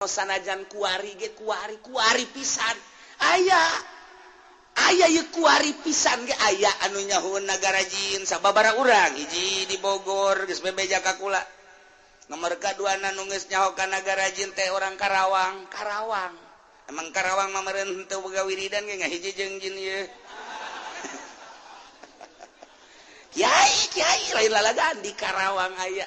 Sanajan kuari ge kuari kuari pisan aya aya ye kuari pisan ge aya anu nyahueun nagara jin sababaraha urang hiji di Bogor geus bebeja ka kula. Nomor kadua nu geus nyaho ka nagara jin teh orang Karawang. Karawang emang Karawang mah meureun henteu boga wiridan ge ngahiji jeung jin ieu. Kiai kiai lain lalagaan di Karawang aya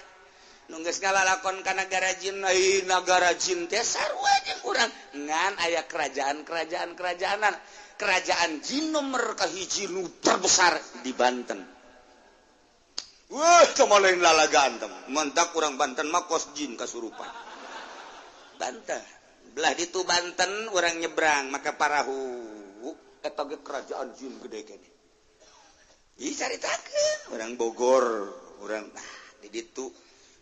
nu geus ngalalakon ka nagara jin. Ai nagara jin teh sarua jeung urang ngan aya kerajaan-kerajaan kerajaanan. Kerajaan jin nomor kahiji nu terbesar di Banten. Wah, teu lain lalagaan teh. Mentak urang Banten mah kos jin kasurupan. Banten belah ditu Banten urang nyebrang maka parahu eta ge kerajaan jin gede keneh. Dicaritakeun urang Bogor, urang di ditu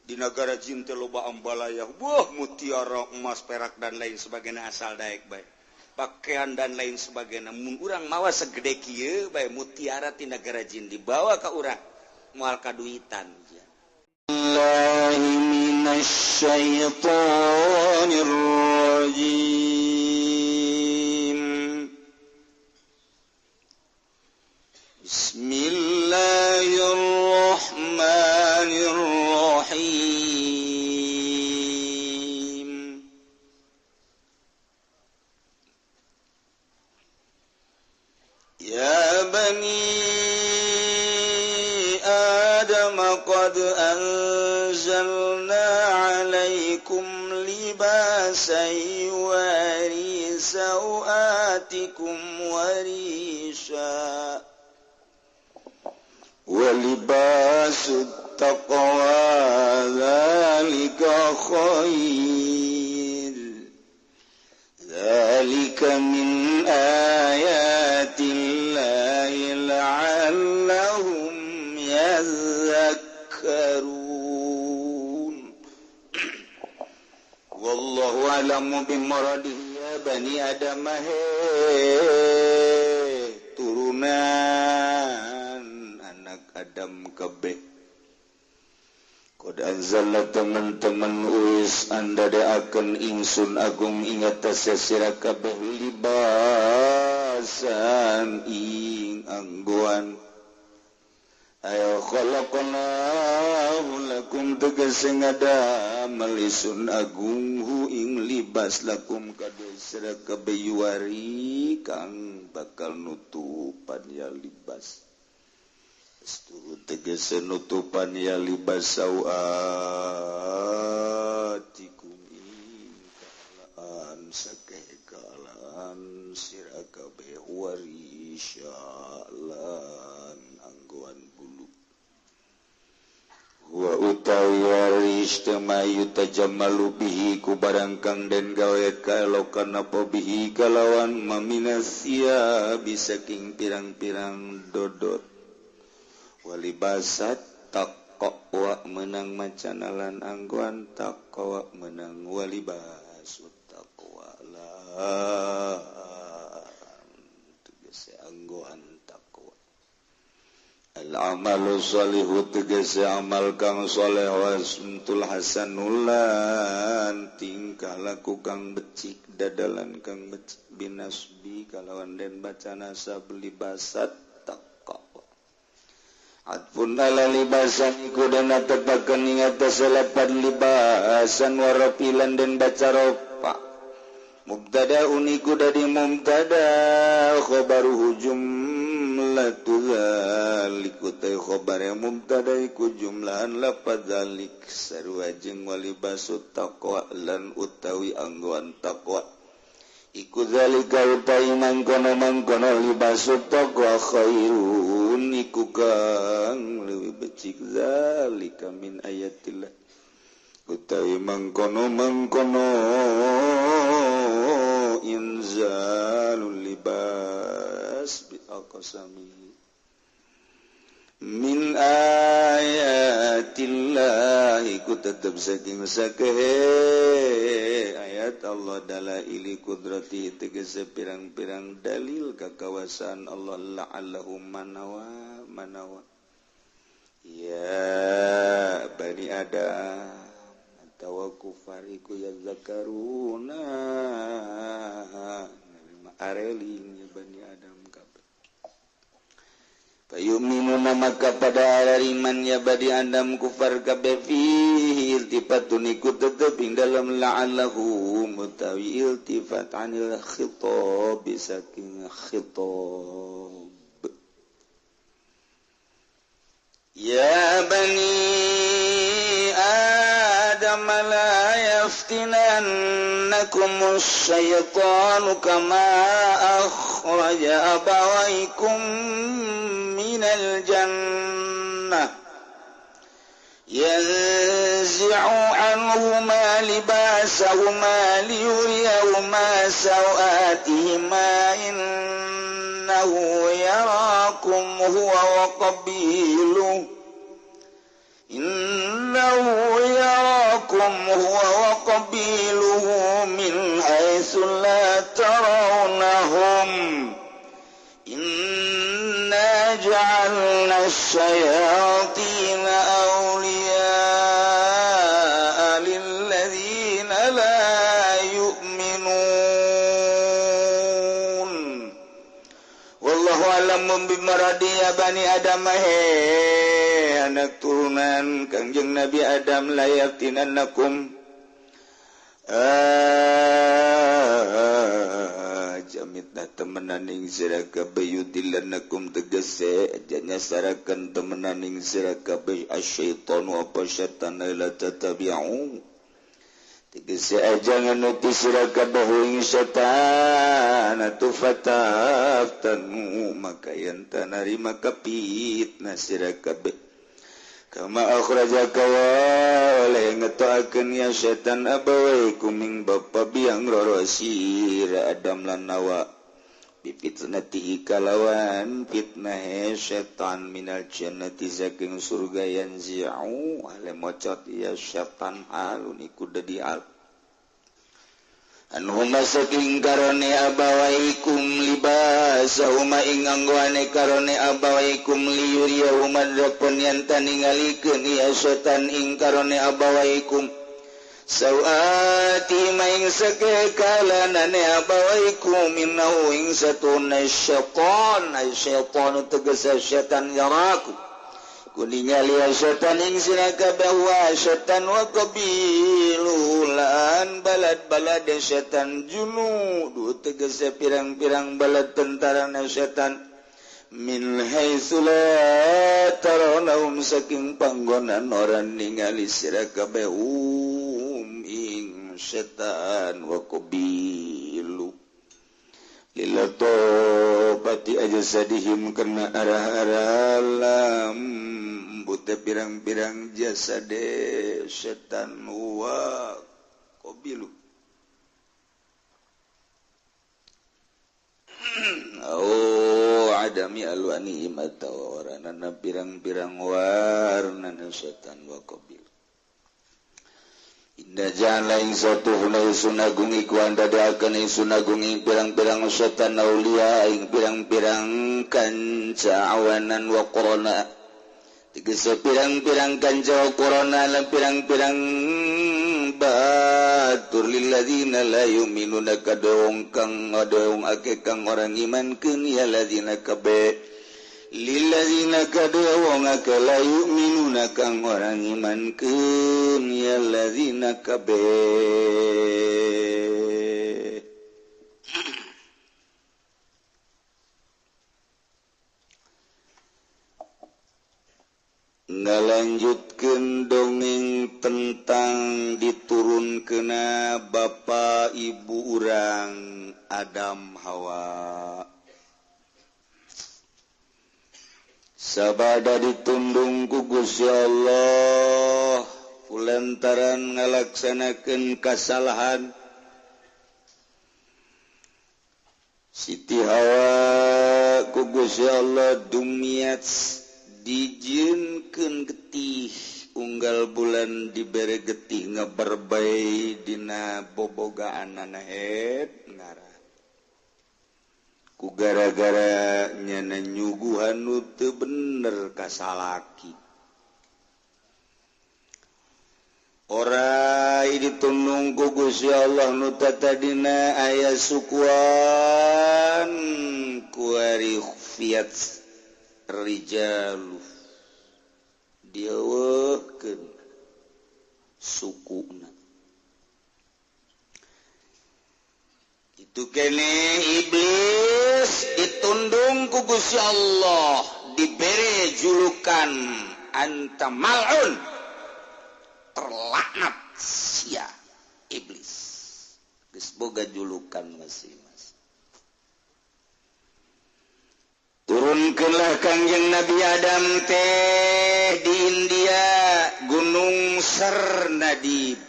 di negara jin teh loba ambalaya, wah mutiara, emas, perak dan lain sebagainya asal daek bae. Pakaian dan lain sebagainya. Mun urang mawa segede kieu bae mutiara ti negara jin dibawa ka urang moal kaduitan. Billahi minasyaitonir rajim. Bismillahirrahmanirrahim. Ya bani Adam qad anzalna alaikum libasan yuwari sawatikum warisha ولباس التقوى ذلك خير ذلك من آيات الله لعلهم يذكرون. والله أعلم بمراده يا بني آدم turunan Adam kabeh. Qad anzalna teman-teman uis anda akan ingsun agung ingat sira kabeh libasan ing anggoan. Ayo khalaqnahu lakum tegese ngadamel isun agung hu ing libas lakum kabeh sira kabeh yuwari kang bakal nutupan ya libas. Tegese nutupan ya libas sawatikum ing kalaan sakeh kalaan sira kabeh warisya lan anggoan bulu. Wa utawi waris temayu tajammalu bihi ku barang kang den gawe kaelokan apa bihi kalawan maminasia bisa king pirang-pirang dodot. Walibasat taqwa menang macanalan anggoan taqwa menang walibasut taqwa lan tegese anggoan taqwa. Al amalu sholihu tegese amal kang soleh wasmtul hasanulan tingkah laku kang becik dadalan kang becik binasbi kalawan den baca nasab libasat taqwa. Atfun ala libasan iku dan tepakan ing atas lapan libasan warapilan dan baca ropa. Mubtada uniku dadi mubtada khobaruhu jumlatu dzalik utai khobar yang mubtada iku jumlahan lapad dzalik sarua jeung walibasut taqwa lan utawi anggoan taqwa. Iku dzalika utai mangkono-mangkono libasut taqwa khairun iku kang leuwih becik zalika min ayatillah utawi mangkono-mangkono inzalul libas bi aqsami min ayatillah iku tetep saking sakehe ayat Allah dalaili kudrati tegese pirang-pirang dalil kakawasan Allah la'allahum manawa manawa. Ya bani Adam atawa kufar iku yazakaruna tareling ya Bani Adam kabeh. Fayu'minuna maka pada iman ya Bani Adam kufar kabeh fihi iltifatun iku tetep ing dalam la'allahu mutawi iltifat anil khitab saking khitab. Ya Bani Adam la yaftinannakum asy-syaitanu kama akhraja abawaykum minal jannah yanzi'u anhuma libasahuma liyuriyahuma sawatihima innahu yarakum huwa wa qabiluhu innahu yarakum huwa wa qabiluhu min haitsu la tarawnahum inna ja'alna asy-syayatina awliya'a lilladzina la yu'minun. Wallahu a'lamu bimaradi ya Bani Adam. He anak turunan Kangjeng Nabi Adam la yaftinannakum jamitna temenaning sira kabeh yudillanakum tegese nyasarakeun temenaning sira kabeh asyaitanu apa setan la tatabi'u tegese aja nganuti sira kabeh ing setan atuh fataftanu maka yen tanarima kapitna sira kabeh kama akhrajaka wa ngetoakeun ya setan abawaikum ing bapa biang roro sira Adam lan Hawa bifitnatihi kalawan fitnah setan minal jannati saking surga yanzi'u ale mocot ya setan alun iku dadi al anhuma saking karone abawaikum libasahuma ing anggoane karone abawaikum liyuriyahuma dapun yen taningalikeun ya setan ing karone abawaikum sawati maing sakalanane abawaikum innahu ing satuna syaitan ay syaitan tegese setan yaraku kuningali setan ing sira kabeh wa setan wa qabilu lan balad-balad setan junud tegese pirang-pirang balad tentarana setan min haitsu la tarawnahum saking panggonan ora ningali sira kabeh ing setan wa qabilu lilatobati ajsadihim karena arah-arah lambut pirang-pirang jasade setan wa qabilu oh adami alwanihim atau oranana pirang-pirang warnana setan wa qabilu. Inna ja'alna ing satuhuna ingsun agung iku andadakeun ingsun agung ing pirang-pirang setan aulia ing pirang-pirang kanca awanan wa qurana tegese pirang-pirang kanca wa qurana lan pirang-pirang batur lilladzina la yu'minuna kadong kang ngadong ake kang orang imankeun ya ladzina kabe lilladzina kadawong ake la yu'minuna kang orang imankeun ya ladzina kabe. Ngalanjutkeun dongeng tentang diturunkeuna bapa ibu urang Adam Hawa. Sabada ditundung ku Gusti Allah kulantaran ngalaksanakeun kasalahan Siti Hawa ku Gusti Allah dumiat dijieunkeun getih unggal bulan dibere getih ngaberbai dina bobogaanana het ngarah ku gara-gara nyana nyuguhan nu teu bener ka salaki. Orai ditundung ku Gusti Allah nu tatadina aya sukuan kuari fiat rijalu dieuweuhkeun sukuna. Itu kene iblis ditundung ku Gusti Allah, dibere julukan anta mal'un, terlaknat sia iblis. Geus boga julukan masing-masing. Turunkeunlah Kangjeng Nabi Adam teh di India, Gunung Sarnadib.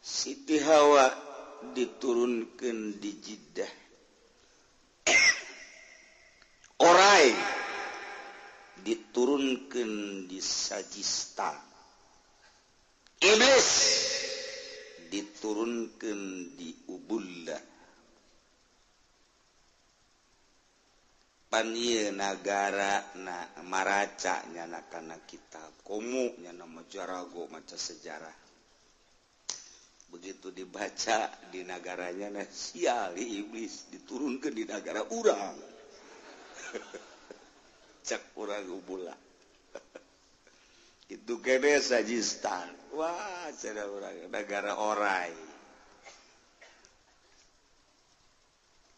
Siti Hawa diturunkan di Jeddah. Orai diturunkan di Sajistan. Iblis diturunkan di Ubullah. Pan ieu nagara na maraca nyana kana kitab komo nyana majarago maca sejarah. Begitu dibaca di nagaranya nah sial iblis diturunkan di nagara urang. Cak urang Ubullah. Itu kene Sajistan. Wah, cara urang nagara orai.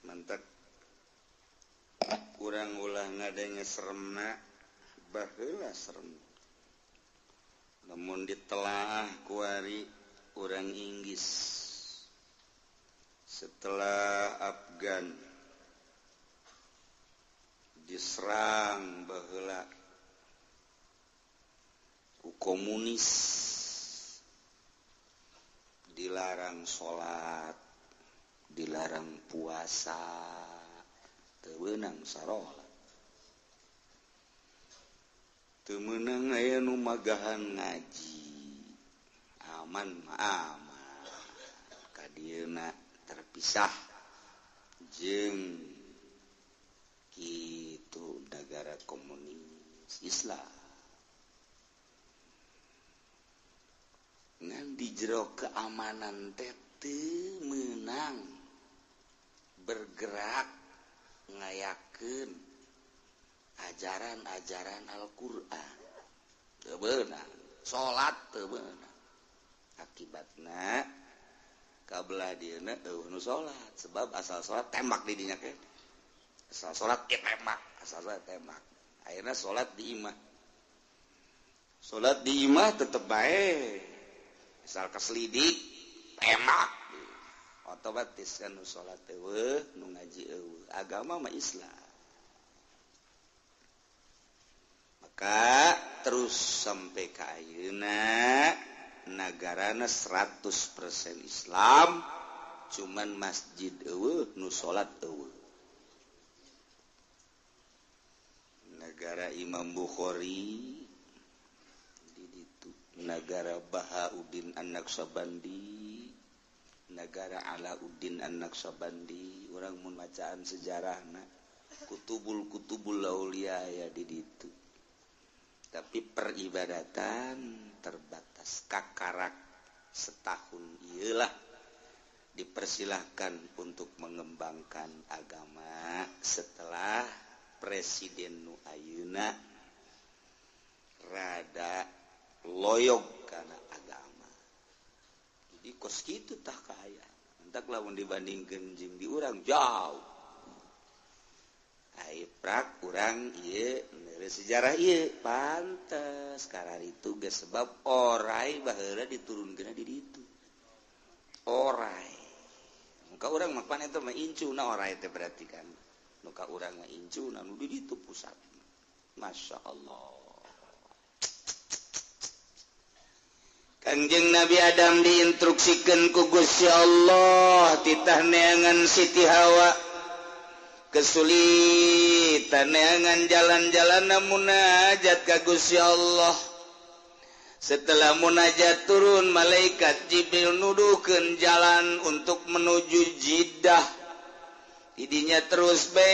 Mantap. Kurang ulah ngadenge seremna, baheula serem. Namun ditelaah kuari urang Inggris setelah Afgan diserang baheula ku komunis, dilarang salat, dilarang puasa, teu meunang sarolat, teu meunang aya nu magahan ngaji. Aman mah aman, kadieuna terpisah jeung kitu negara komunis Islam. Ngan di jero keamanan teh teu meunang bergerak ngayakeun ajaran-ajaran Al-Qur'an. Teu beunang, salat teu beunang. Akibatna kabelah dieuna eueuh nu salat, sebab asal salat tembak di dinya ke. Asal salat ge tembak, asal salat tembak. Akhirna salat di imah. Salat di imah tetep bae. Asal keselidik tembak. Otomatis kan nu salat eueuh, nu ngaji eueuh. Agama mah Islam. Maka terus sampai ka ayeuna nagarana 100% Islam, cuman masjid eueuh nu salat eueuh. Negara Imam Bukhari di ditu, negara Bahauddin An-Naqsyabandi, negara Alauddin An-Naqsyabandi, urang mun macaan sejarahna kutubul-kutubul aulia ya di ditu. Tapi peribadatan terbatas, kakarak setahun iyalah dipersilahkan untuk mengembangkan agama setelah Presiden nu ayeuna rada loyog kana agama. Jadi kos kitu tah kaya. Entak lamun dibandingkeun jeung di urang jauh. Ai prak urang ieu dari sejarah ieu pantes kararitu geus sebab orai baheula diturunkeun di ditu. Orai. Muka urang mah pan eta mah incuna orai teh berarti kan. Muka urang mah incuna nu di ditu pusat. Masya Allah. Kangjeng Nabi Adam diinstruksikeun ku Gusti Allah titah neangan Siti Hawa. Kesulitan neangan jalan-jalan munajat ka Gusti Allah. Setelah munajat turun malaikat Jibril nuduhkeun jalan untuk menuju Jeddah. Didinya terus be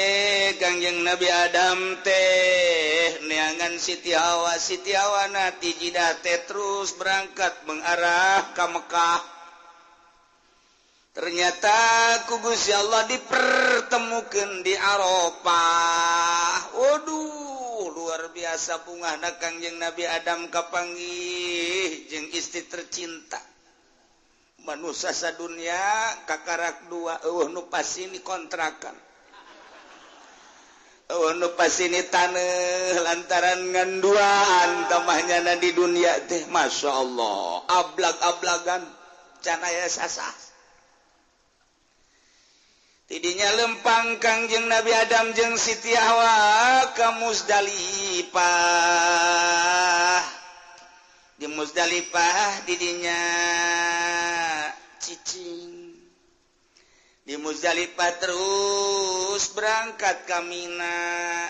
Kangjeng Nabi Adam teh neangan Siti Hawa, Siti Hawa na ti Jidah teh terus berangkat mengarah ka Mekah. Ternyata ku Gusti Allah dipertemukan di Arafah. Waduh, luar biasa bungahna Kangjeng Nabi Adam kapanggih jeung istri tercinta. Manusia sadunia kakarak dua, eueuh nu pasini kontrakan, eueuh nu pasini taneuh lantaran ngan duaan tamahnyana di dunia teh. Masya Allah, ablag-ablagan can aya sasah. Tidinya lempang Kangjeng Nabi Adam jeung Siti Hawa ka Muzdalifah. Di Muzdalifah didinya cicing. Di Muzdalifah terus berangkat ka Mina.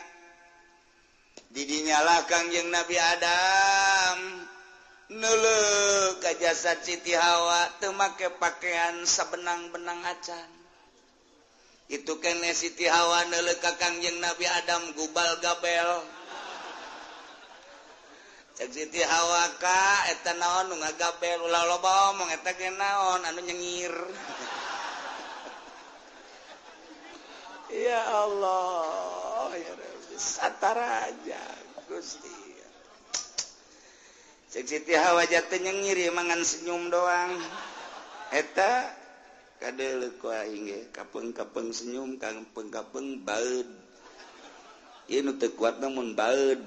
Didinyalah Kangjeng Nabi Adam neuleuh ka jasad Siti Hawa teu make pakaian sabenang-benang acan. Itu kene Siti Hawa neuleuh ka Kangjeng Nabi Adam gubal gabel. Cek Siti Hawa ka eta naon nu ngagabel, ulah loba omong eta ge naon anu nyengir. Ya Allah, ya Rabbi, sataraja Gusti. Cek Siti Hawa jatuh nyengir ya mangan senyum doang. Eta kadeuleuh ku aing ge kapeung-kapeung senyum, kapeung-kapeung baeud. Ieu nu teu kuat mun baeud.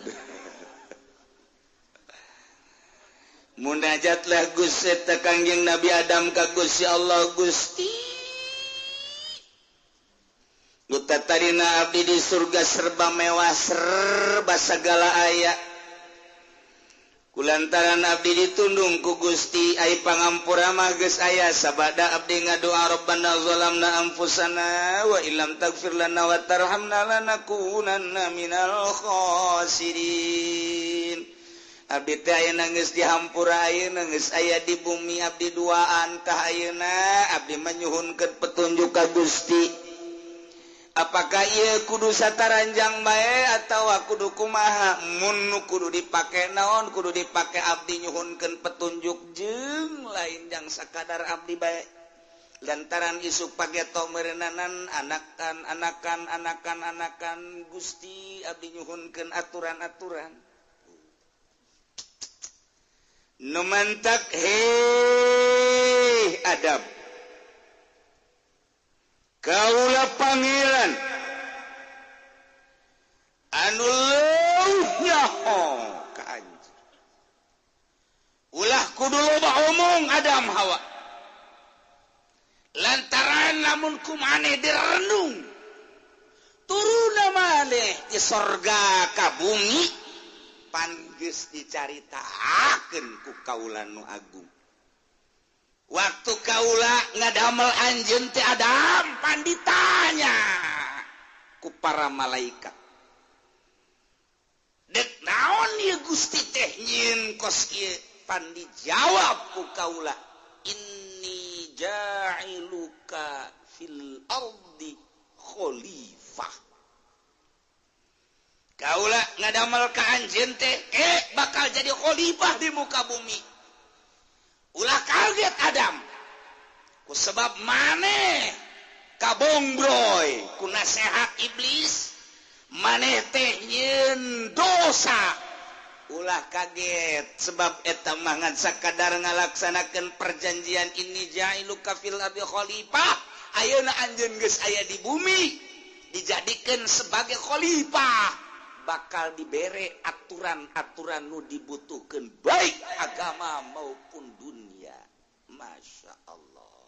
Munajatlah Gusti eta Kangjeng Nabi Adam ka Gusti Allah, Gusti nu tatarina abdi di surga serba mewah, serba sagala aya. Kulantaran abdi ditundung ku Gusti ai pangampura mah geus aya sabada abdi ngadoa Rabbana zalamna anfusana wa illam taghfir lana wa tarhamna lanakunanna minal khasirin. Abdi teh ayeuna geus dihampura, ayeuna geus aya di bumi, abdi duaan tah ayeuna abdi manyuhunkeun petunjuk ka Gusti. Apakah ieu kudu sataranjang bae atawa kudu kumaha? Mun nu kudu dipake naon, kudu dipake abdi nyuhunkeun petunjuk jeung lain jang sakadar abdi bae. Lantaran isuk pageto meureunnanan anakan anakan anakan anakan Gusti abdi nyuhunkeun aturan-aturan. Nu mantak hei Adam, kaula pangeran anu leuwih nyaho ka anjeun. Ulah kudu loba omong Adam Hawa, lantaran lamun ku maneh direnung turuna maneh di sorga ka bumi pan geus dicaritakeun ku kaula nu agung. Waktu kaula ngadamel anjeun teh Adam pan ditanya ku para malaikat, dek naon ieu Gusti teh nyieun kos ieu? Pan dijawab ku kaula, inni ja'iluka fil ardi khalifah. Kaula ngadamel ka anjeun teh bakal jadi khalifah di muka bumi. Ulah kaget Adam, ku sebab maneh kabongbroy ku nasehat iblis, maneh teh nyieun dosa. Ulah kaget sebab eta mah ngan sakadar ngalaksanakeun perjanjian inni ja'iluka fil ardi khalifah. Ayeuna anjeun geus aya di bumi dijadikeun sebagai khalifah, bakal dibere aturan-aturan nu dibutuhkeun baik agama maupun dunia. Masya Allah.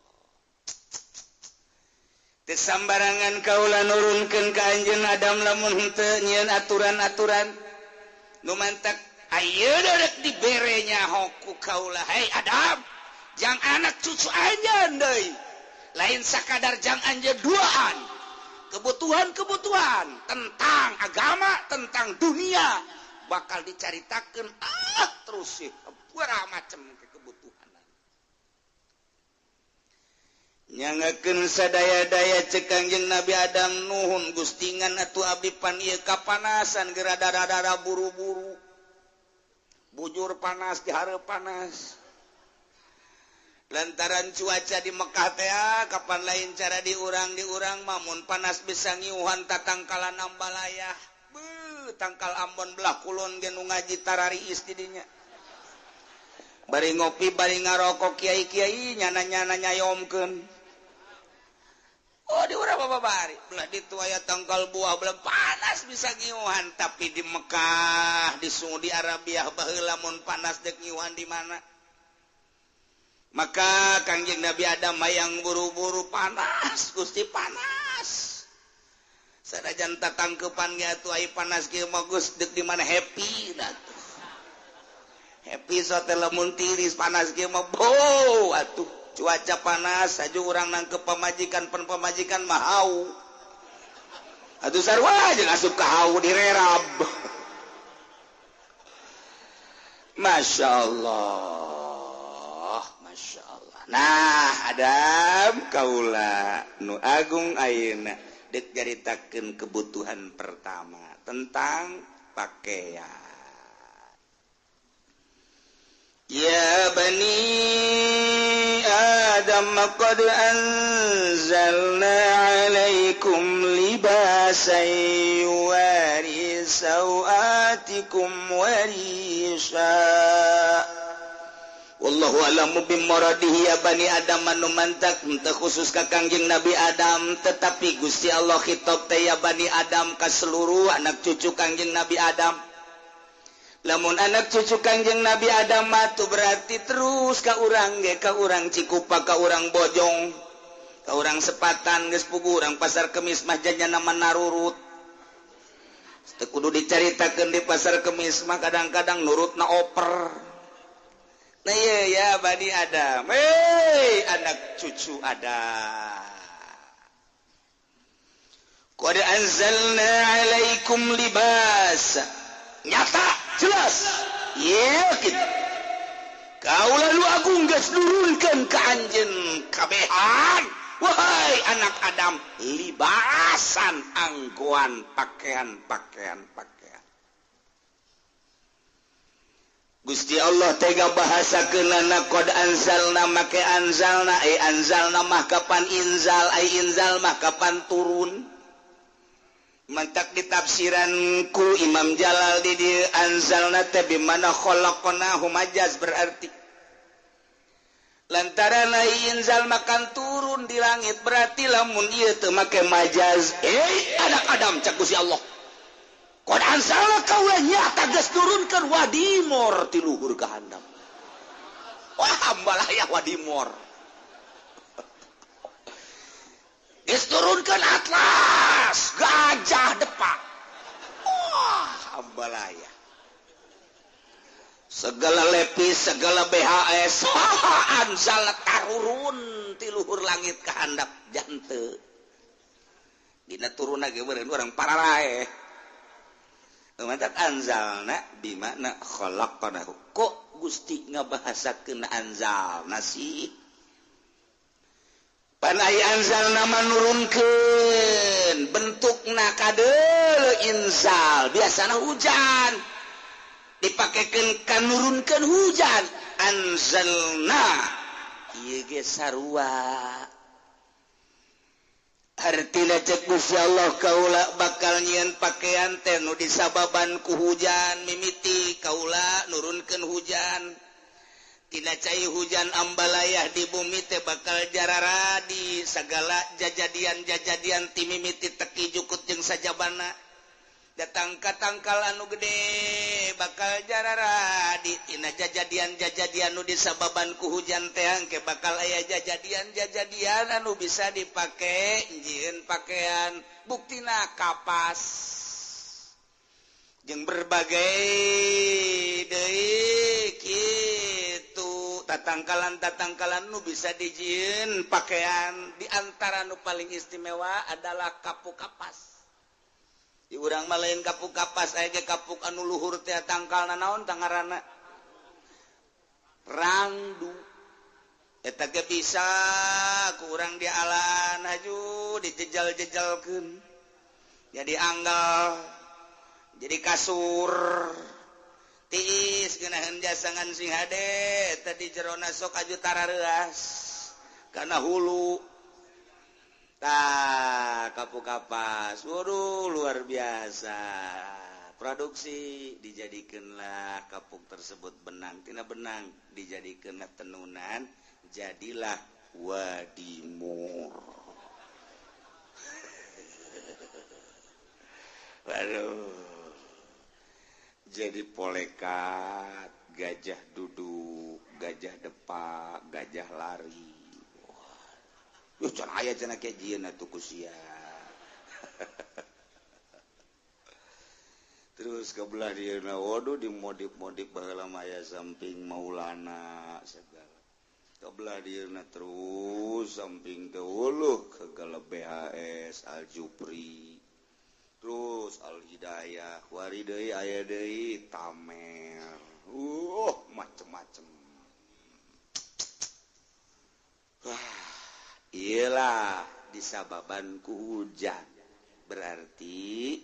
Teu sambarangan kaula nurunkeun ka anjeun Adam lamun henteu nyieun aturan-aturan nu mantak ayeuna rek dibere nyaho ku kaula. Hei Adam, jang anak cucu anjeun deui, lain sakadar jang anjeun duaan. Kebutuhan-kebutuhan tentang agama, tentang dunia bakal dicaritakeun terus sih macam kebutuhan. Nyangakeun sadaya-daya cek Kangjeng Nabi Adam nuhun gustingan atuh abdi pan ieu kapanasan geura dara-dara buru-buru. Bujur panas dihareup panas. Lantaran cuaca di Mekah teh kapan lain cara diurang-diurang mamun panas bisa ngiuhan tatangkalan ambalayah. Beuh, tangkal Ambon belah kulon ge nu ngaji tarariis di dinya. Bari ngopi bari ngarokok kiai-kiai nyana-nyana nyayomkeun. Oh di urang apa bari belah ditu aya tangkal buah belah panas bisa ngiuhan tapi di Mekah di Saudi Arabia baheula mun panas dek ngiuhan di mana? Maka Kangjeng Nabi Adam hayang buru-buru panas Gusti panas. Sanajan tatangkepan ge atuh ai panas kieu mah geus deuk di mana happy atuh. Happy sote lamun tiris panas kieu mah beuh atuh cuaca panas aju urang nangkep pamajikan pan pamajikan mah hau. Atuh sarua jeung asup ka hau direrab. Masya Allah. Masya Allah. Nah, Adam kaula nu agung ayeuna deuk nyaritakeun kebutuhan pertama tentang pakaian. Ya bani Adam qad anzalna alaikum libasan yuwari sawatikum warisha. Wallahu a'lamu bimuradihi ya bani Adam anu mantak teu khusus ka Kangjeng Nabi Adam tetapi Gusti Allah khitab teh ya bani Adam ka seluruh anak cucu Kangjeng Nabi Adam. Lamun anak cucu Kangjeng Nabi Adam mah tuh berarti terus ka urang ge ka urang Cikupa ka urang Bojong ka urang Sepatan geus puguh urang Pasar Kemis mah janyana mah narurut. Teu kudu dicaritakeun di Pasar Kemis mah kadang-kadang nurutna oper. Nah iya ya Bani Adam, hei anak cucu Adam. Qad anzalna alaikum libas. Nyata jelas. Yakin. Kaula lu agung geus nurunkeun ka anjeun kabehan. Wahai anak Adam, libasan anggoan pakaian-pakaian pakaian. Gusti Allah tega bahasa kenana qad anzalna make anzalna ai anzalna mah kapan inzal ai inzal mah kapan turun. Mantak ditafsiran ku Imam Jalal di dieu anzalna teh bimana khalaqnahu majaz berarti lantaran ai inzal makan turun di langit berarti lamun ieu teu make majaz anak Adam cak Gusti Allah qad anzalna kaula nyata geus nurunkeun wadimor ti luhur ka handap. Wah ambalaya wadimor. Geus turunkeun atlas gajah depak. Wah ambalaya. Segala lepis, segala BHS, anzal tarurun ti luhur langit ka handap jante. Dina turunna ge beureun urang pararae. Mantak anzalna bimakna khalaqnahu. Kok Gusti ngabahasakeun anzalna sih? Pan ai anzalna manurunkeun bentukna kadeuleu inzal, biasana hujan. Dipakekeun ka nurunkeun hujan, anzalna ieu ge sarua. Artina cek Gusti Allah kaula bakal nyieun pakaian teh nu disababan ku hujan mimiti kaula nurunkeun hujan tina cai hujan ambalayah di bumi teh bakal jararadi sagala jajadian-jajadian ti mimiti teki jukut jeung sajabana datang ka tangkal anu gede bakal jararadi tina jajadian-jajadian nu disababan ku hujan teh angke bakal aya jajadian-jajadian anu bisa dipake jieun pakaian buktina kapas jeung berbagai deui kitu tatangkalan-tatangkalan nu bisa dijieun pakaian di antara nu paling istimewa adalah kapuk kapas. Di urang mah lain kapuk kapas aya ge kapuk anu luhur teh tangkalna naon tangarana rangdu. Eta ge bisa kurang dialan haju dijejal-jejalkeun. Jadi anggal, jadi kasur. Tiis geunaheun jasangan sing hade tadi jerona sok aju tarareuas kana hulu. Tah kapuk kapas. Waduh luar biasa. Produksi dijadikanlah kapuk tersebut benang, tina benang dijadikanlah tenunan, jadilah wadimur. Waduh, jadi polekat, gajah duduk, gajah depak, gajah lari. Wah, can aya cenah kejieun atuh ku sia. Terus kebelah dieuna waduh dimodif-modif baheula mah aya samping Maulana segala. Kebelah dieuna terus samping teh uluh segala BHS Al Jupri. Terus Al Hidayah, wari deui aya deui Tamer. Macem-macem. Wah, iyalah disababan ku hujan. Berarti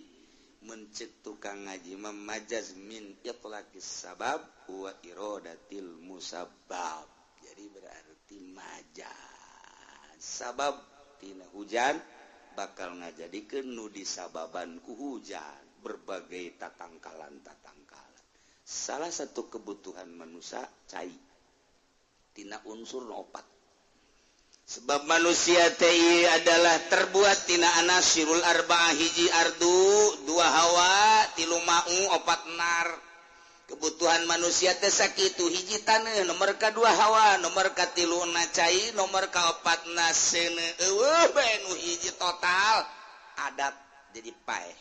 mencek tukang ngaji memajaz min itlaqis sabab wa iradatil musabbab. Jadi berarti majaz sabab tina hujan bakal ngajadikeun nu disababan ku hujan berbagai tatangkalan-tatangkalan. Salah satu kebutuhan manusia cai tina unsur opat. Sebab manusia teh adalah terbuat tina anasirul arba'ah, hiji ardu, dua hawa, tilu ma'u, opat nar. Kebutuhan manusia teh sakitu, hiji taneuh, nomor kadua hawa, nomor katilu na cai, nomor kaopatna seuneu. Eueuh bae nu hiji total adat jadi paeh.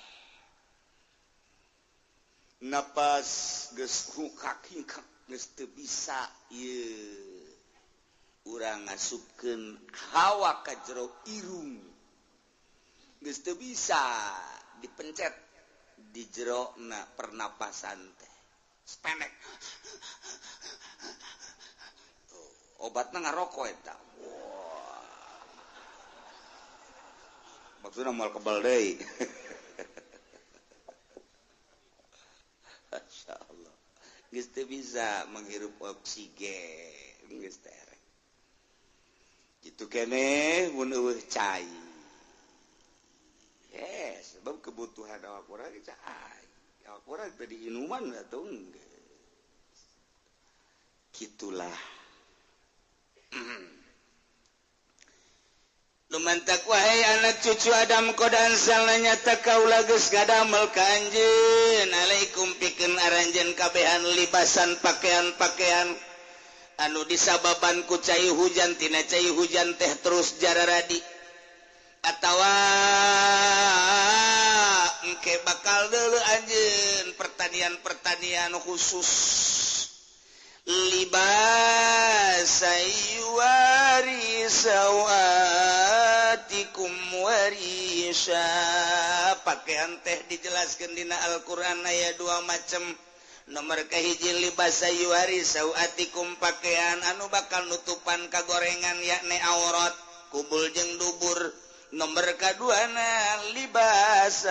Napas geus hukak-hingkak geus teu bisa ieu. Urang ngasupkeun hawa ka jero irung geus teu bisa dipencet di jero na pernapasan teh sependek. Obatna ngarokok eta. Wah, maksudna moal kebal deui. Masyaallah, geus teu bisa menghirup oksigen geus teh. Itu kene mun eueuh cai. Yes, sebab kebutuhan awak urang cai. Awak urang teh diinuman atuh geus. Kitulah. Lumantak wahai anak cucu Adam kodan salahnya nyata kaula geus ngadamel ka anjeun alaikum pikeun aranjeun kabehan libasan pakaian-pakaian anu disababan ku cai hujan tina cai hujan teh terus jararadi atawa engke bakal deuleu anjeun pertanian-pertanian khusus libasa yuwari sawatikum warisha. Pakaian teh dijelaskeun dina Al-Qur'an aya dua macam. Nomor kahiji libasa yuwari sawatikum pakaian anu bakal nutupan kagorengan yakni aurat kubul jeung dubur. Nomor kaduana libasan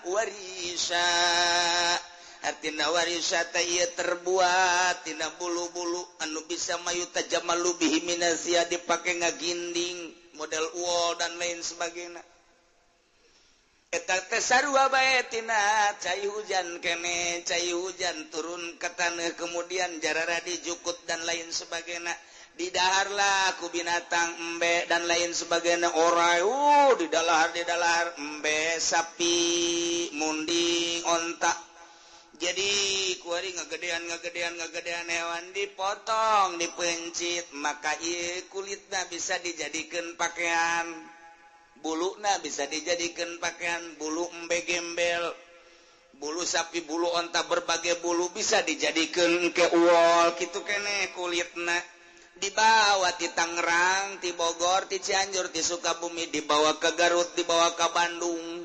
warisa, artina warisa teh ieu terbuat tina bulu-bulu anu bisa mayu tajamalu bihi minazia dipake ngaginding model wol dan lain sebagainya. Eta teh sarua bae tina cai hujan kene, cai hujan turun ke taneuh kemudian jarara dijukut dan lain sebagainya. Didaharlah ku binatang embe dan lain sebagainya orai, didalahar embe, sapi, munding, onta. Jadi kuari ngagedean hewan dipotong, dipencit, maka ieu kulitna bisa dijadikeun pakaian. Buluna bisa dijadikan pakaian, bulu embe gembel, bulu sapi, bulu onta, berbagai bulu bisa dijadikan ke wol kitu keneh kulitna. Dibawa ti Tangerang, ti Bogor, ti Cianjur, ti Sukabumi, dibawa ke Garut, dibawa ke Bandung.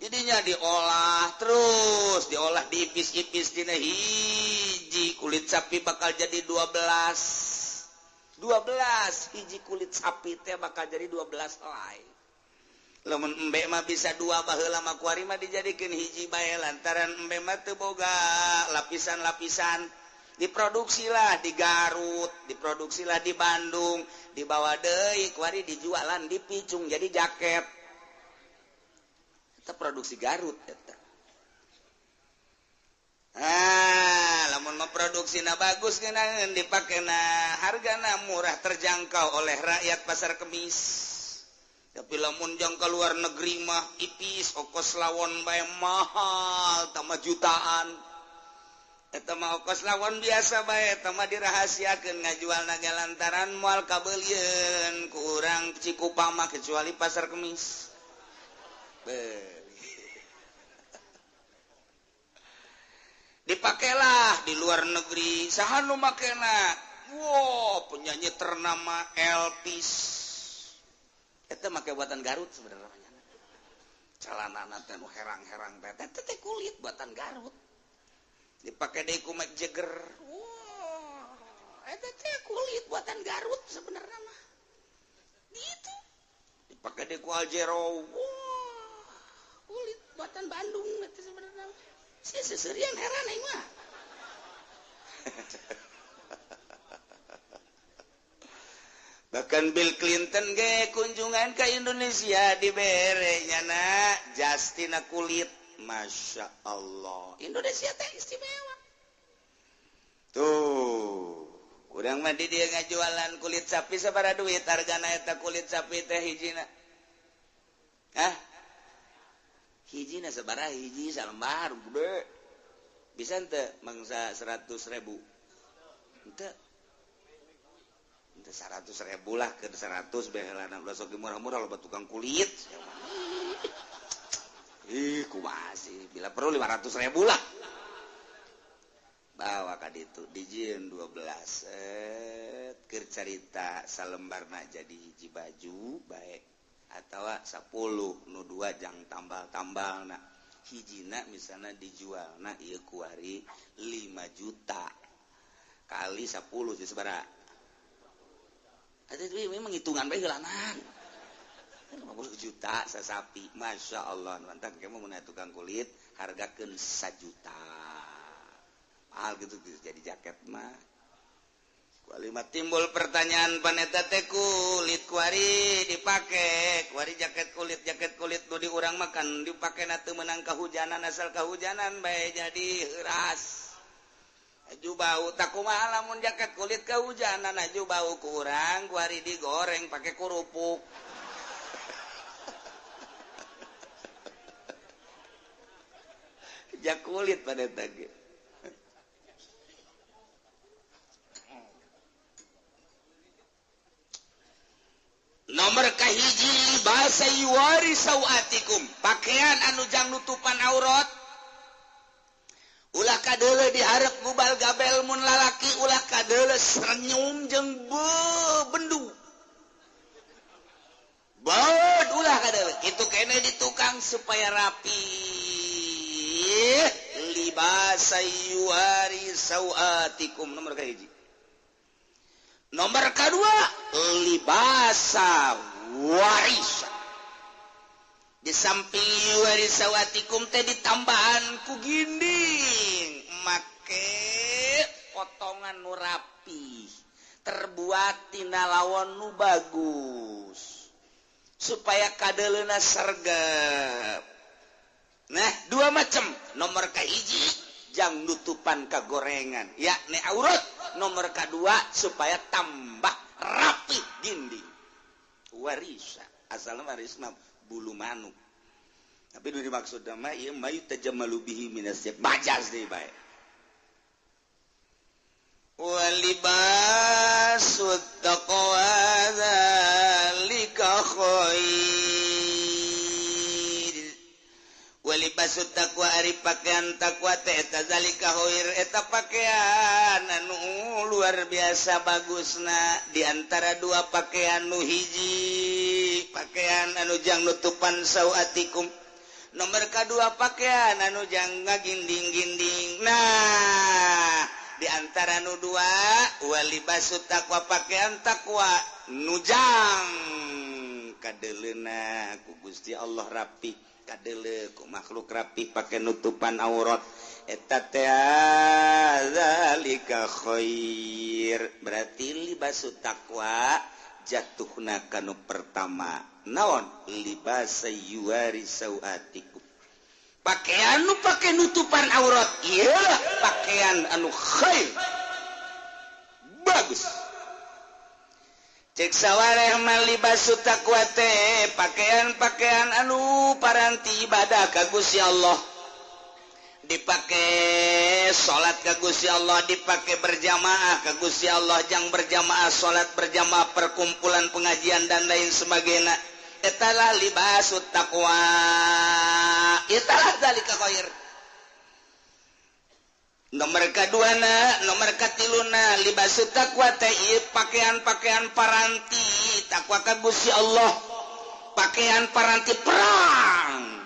Jadinya diolah terus, diolah diipis-ipis dina hiji kulit sapi bakal jadi 12. 12 hiji kulit sapi teh bakal jadi 12 helai. Lamun embe mah bisa dua baheula mah kuari mah dijadikeun hiji bae lantaran embe mah teu boga lapisan-lapisan. Diproduksilah di Garut, diproduksilah di Bandung, dibawa deui kuari dijualan di Picung jadi jaket. Eta produksi Garut eta. Ah, lamun memproduksina bagus ngeunaheun dipakena hargana murah terjangkau oleh rakyat pasar kemis. Tapi lamun jang ka luar negeri mah ipis ongkos lawon bae mahal tambah jutaan. Eta mah ongkos lawon biasa bae eta mah dirahasiakeun ngajualna ge lantaran moal kabeulieun ku urang Cikupa mah kecuali pasar kemis. Beuh. Dipakailah di luar negeri saha nu makena. Wow, penyanyi ternama Elvis eta make buatan Garut sebenarnya. Celanana teh nu herang-herang teh eta teh kulit buatan Garut. Dipake deui ku Mick Jagger. Wow, eta teh kulit buatan Garut sebenarnya mah. Gitu. Dipake deui ku Aljero. Wow, kulit buatan Bandung eta sebenarnya. Si seserian heran aing mah. Bahkan Bill Clinton ge kunjungan ke Indonesia dibere nyana jastina kulit. Masya Allah, Indonesia teh istimewa. Tuh, urang mah di dieu ngajualan kulit sapi sabaraha duit hargana eta kulit sapi teh hijina? Hah? Hijina sabaraha hiji salembar gede. Bisa henteu mangsa 100.000? Henteu. Henteu 100.000 lah ke 100 bae heulana ulah sok murah-murah loba tukang kulit. Ih, kumaha sih? Bila perlu 500.000 lah. Bawa ka ditu dijieun 12 set keur carita salembarna jadi hiji baju bae atawa 10 nu 2 jang tambal-tambalna. Hijina misalna dijualna ieu kuari 5 juta kali 10 jadi sabaraha? Atuh memang hitungan bae heulanan. 50 juta sasapi, Masya Allah. Mantap, kamu mau tukang kulit hargakeun 1 juta. Mahal gitu, gitu jadi jaket mah. Kualima timbul pertanyaan paneta teh kulit kuari dipake, kuari jaket kulit nu di urang makan dipake na teu meunang kahujanan asal kahujanan bae jadi heuras. Aju bau tak kumaha lamun jaket kulit kahujanan aju bau kurang kuari digoreng pake kerupuk. Jak kulit pada tadi. Nomor kahiji bahasa yuwari sawatikum, pakaian anu jang nutupan aurat. Ulah kadeuleu dihareup gubal gabel mun lalaki ulah kadeuleu senyum jeung bendu. Baud ulah kadeuleu kitu kene di tukang supaya rapi. Libasa yuwari sawatikum nomor kahiji. Nomor kedua libasa warisa. Di samping yuwari sawatikum teh ditambahan ku ginding make potongan nu rapi terbuat tina lawon nu bagus supaya kadeuleuna sergep. Nah, dua macam. Nomor kahiji jang nutupan kagorengan, yakni aurat. Nomor kedua supaya tambah rapi dinding. Warisa, asalna waris mah bulu manuk. Tapi nu dimaksud mah ieu mayu tajammalu bihi minas majas deui bae. Walibasut taqwa dzalika khair. Walibasut taqwa ari pakaian takwa teh eta zalika khair eta pakaian anu luar biasa bagusna di antara dua pakaian nu hiji pakaian anu jang nutupan sawatikum nomor kadua pakaian anu jang ngaginding-ginding. Nah, Di antara nu dua walibasu taqwa pakaian takwa nujang kadeleuna ku Gusti Allah rapi, kadele ku makhluk rapi pakai nutupan aurat eta teh zalika khair. Berarti libasu taqwa jatuhna kanu pertama naon libasa yuwari sauatikum, pakaian nu pake nutupan aurat iyalah pakaian anu khair bagus. Cek sawareh mah libasu taqwa teh pakaian-pakaian anu paranti ibadah ka Gusti Allah, dipake salat ka Gusti Allah, dipake berjamaah ka Gusti Allah, jang berjamaah salat berjamaah perkumpulan pengajian dan lain sebagainya. Etalah libasut taqwa, etalah zalika khair. Nomor kaduana, nomor katiluna libasut taqwa teh ieu pakaian-pakaian paranti takwa ka Gusti Allah, pakaian paranti perang,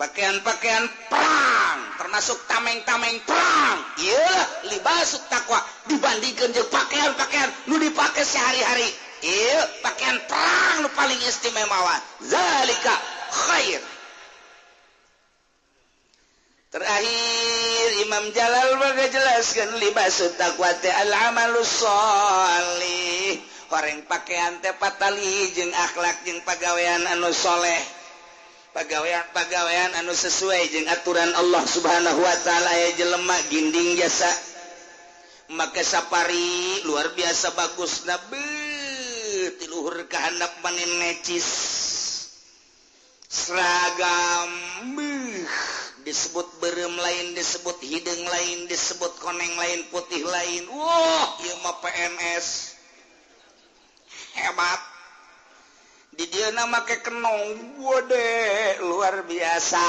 pakaian-pakaian perang termasuk tameng-tameng perang. Ieu libasut taqwa dibandingkeun jeung pakaian-pakaian nu dipake sehari-hari. Ieu pakaian perang nu paling istimewa. Zalika khair. Terakhir Imam Jalal jelaskan libasut taqwa teh al amalus sholih, horeng pakaian teh patali jeung akhlak jeung pagawean anu soleh, pagawean-pagawean anu sesuai jeung aturan Allah Subhanahu wa taala. Aya jelema ginding jasa make sapari luar biasa bagus nabi tiluhur ka handap manin necis seragam disebut berem lain, disebut hidung lain, disebut koneng lain, putih lain. Wah, ieu mah PNS hebat. Di dia make kenong, wade luar biasa.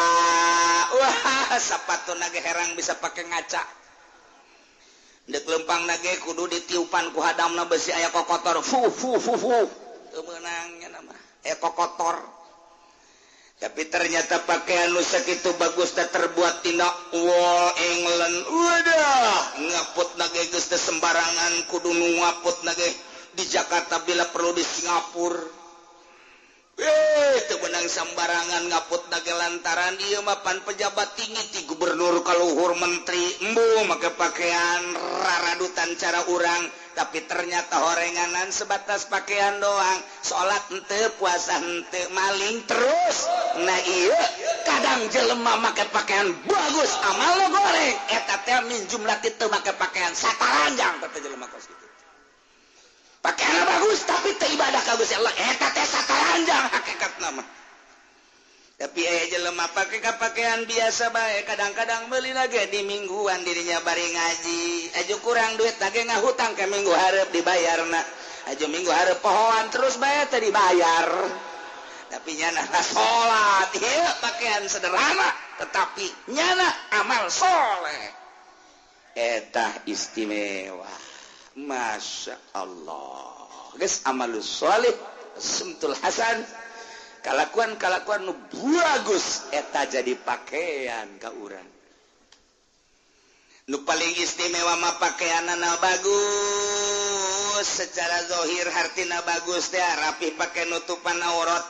Wah, sapatu nage herang bisa pakai ngaca. Dek lempang nage kudu ditiupan ku hadamna besi aya kokotor. Fu fu fu fu. Teu meunang nya mah. Aya kokotor. Tapi ternyata pakaian nu sakitu bagus teh terbuat tina wol England. Wadah, ngaput nage geus teh sembarangan kudu nu ngaput nage di Jakarta bila perlu di Singapura. Teu beunang sembarangan ngaput nage lantaran ieu mah pan pejabat tinggi ti gubernur kaluhur menteri embu make pakaian raradutan cara urang, tapi ternyata horenganan sebatas pakaian doang, salat henteu, puasa henteu, maling terus. Nah ieu kadang jelema make pakaian bagus amal lo goreng eta teh min jumlah teu make pakaian sataranjang teh jelema kos kitu. Pakaian bagus tapi teu ibadah ka Gusti Allah eta teh sataranjang hakikatna mah. Tapi aya jelema pake ka pakaian biasa bae, kadang-kadang meuli lagi di mingguan dirinya bari ngaji, aju kurang duit lagi ngahutang ke minggu hareup dibayarna, aju minggu hareup pohoan terus bae teh dibayar. Tapi nyana salat ieu pakaian sederhana tetapi nyana amal soleh eta istimewa. Masya Allah. Geus amalus sholih, sumtul hasan, kalakuan-kalakuan nu bagus eta jadi pakaian ka urang. Nu paling istimewa mah pakaianana bagus, secara zahir hartina bagus teh rapi pake nutupan aurat.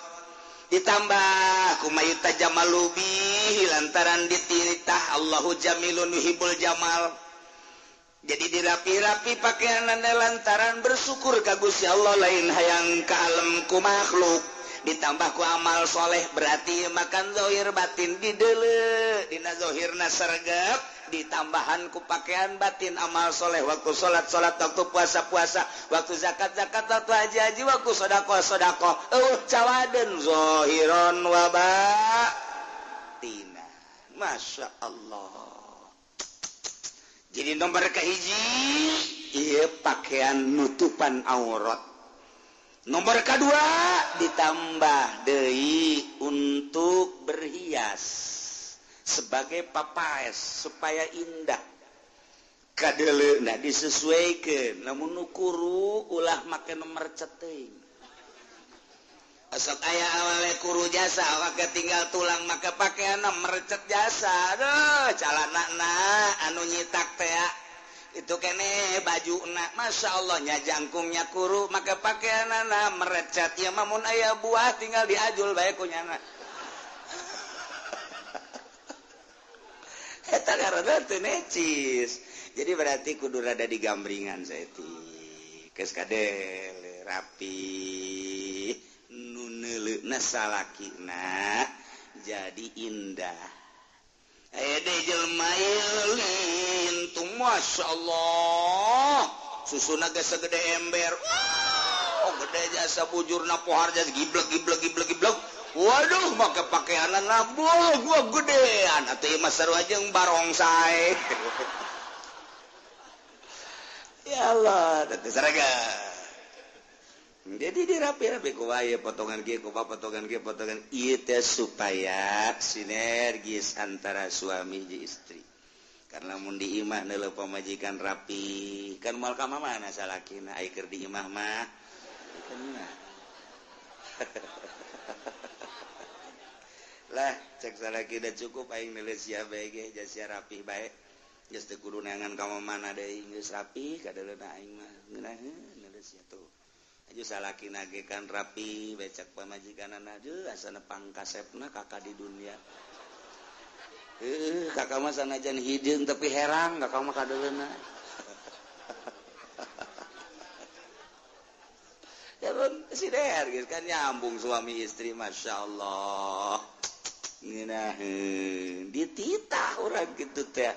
Ditambah kumayuta jamalubi lantaran dititah Allahu jamilun yuhibbul jamal. Jadi dirapi-rapi pakaian lantaran bersyukur ka Gusti Allah lain hayang ka alam ku makhluk. Ditambah ku amal soleh berarti makan zahir batin dideule dina zahirna sergap, ditambahan ku pakaian batin amal soleh waktu salat salat, waktu puasa puasa, waktu zakat zakat, waktu haji haji, waktu sedekah sedekah. Eueuh cawadeun zahiron wa batina. Masya Allah. Jadi nomor kahiji ieu pakaian nutupan aurat. Nomor kedua ditambah deui untuk berhias sebagai papaes supaya indah. Kadeleuna disesuaikeun, lamun nu kuru ulah make nomor ceteuing. Asok aya awale kuru jasa awake tinggal tulang make pakaian merecet jasa. Aduh, calanana anu nyitak teh. Itu kene baju na Masya Allah nya jangkungnya kuru maka pakaianana merecet ya mamun aya buah tinggal diajul bae ku nyana. Eta karena teu necis. Jadi berarti kudu rada digambringan saeutik. Geus kadel rapi nu neuleuhna salakina jadi indah. Aya deui jelema lintung Masya Allah susuna geus segede ember. Wow, gede jasa bujurna pohar jasa giblek giblek giblek giblek. Waduh make pakaianan labuh gua gedean atuh ieu mah sarua jeung barongsai. Ya Allah, teu sarega. Jadi dirapi-rapi ku wae potongan kieu kumaha potongan kieu potongan ieu teh supaya sinergis antara suami jeung istri. Karena mun di imah neuleuh pamajikan rapi, kan moal ka mana salakina ai keur di imah mah. Lah cek salaki da cukup aing neuleuh sia bae ge sia rapi bae. Geus teu kudu neangan ka mana deui geus rapi kadeuleuna aing mah ngeunaheun neuleuh sia tuh. Aju salaki nage kan rapi becak pamajikanana aduh asana pangkasepna kakak di dunia. Kakak mah sanajan hideung tapi herang kakak mah kadeuleuna. Ya sider geus kan nyambung suami istri Masya Allah. Ngeunaheun dititah urang kitu teh.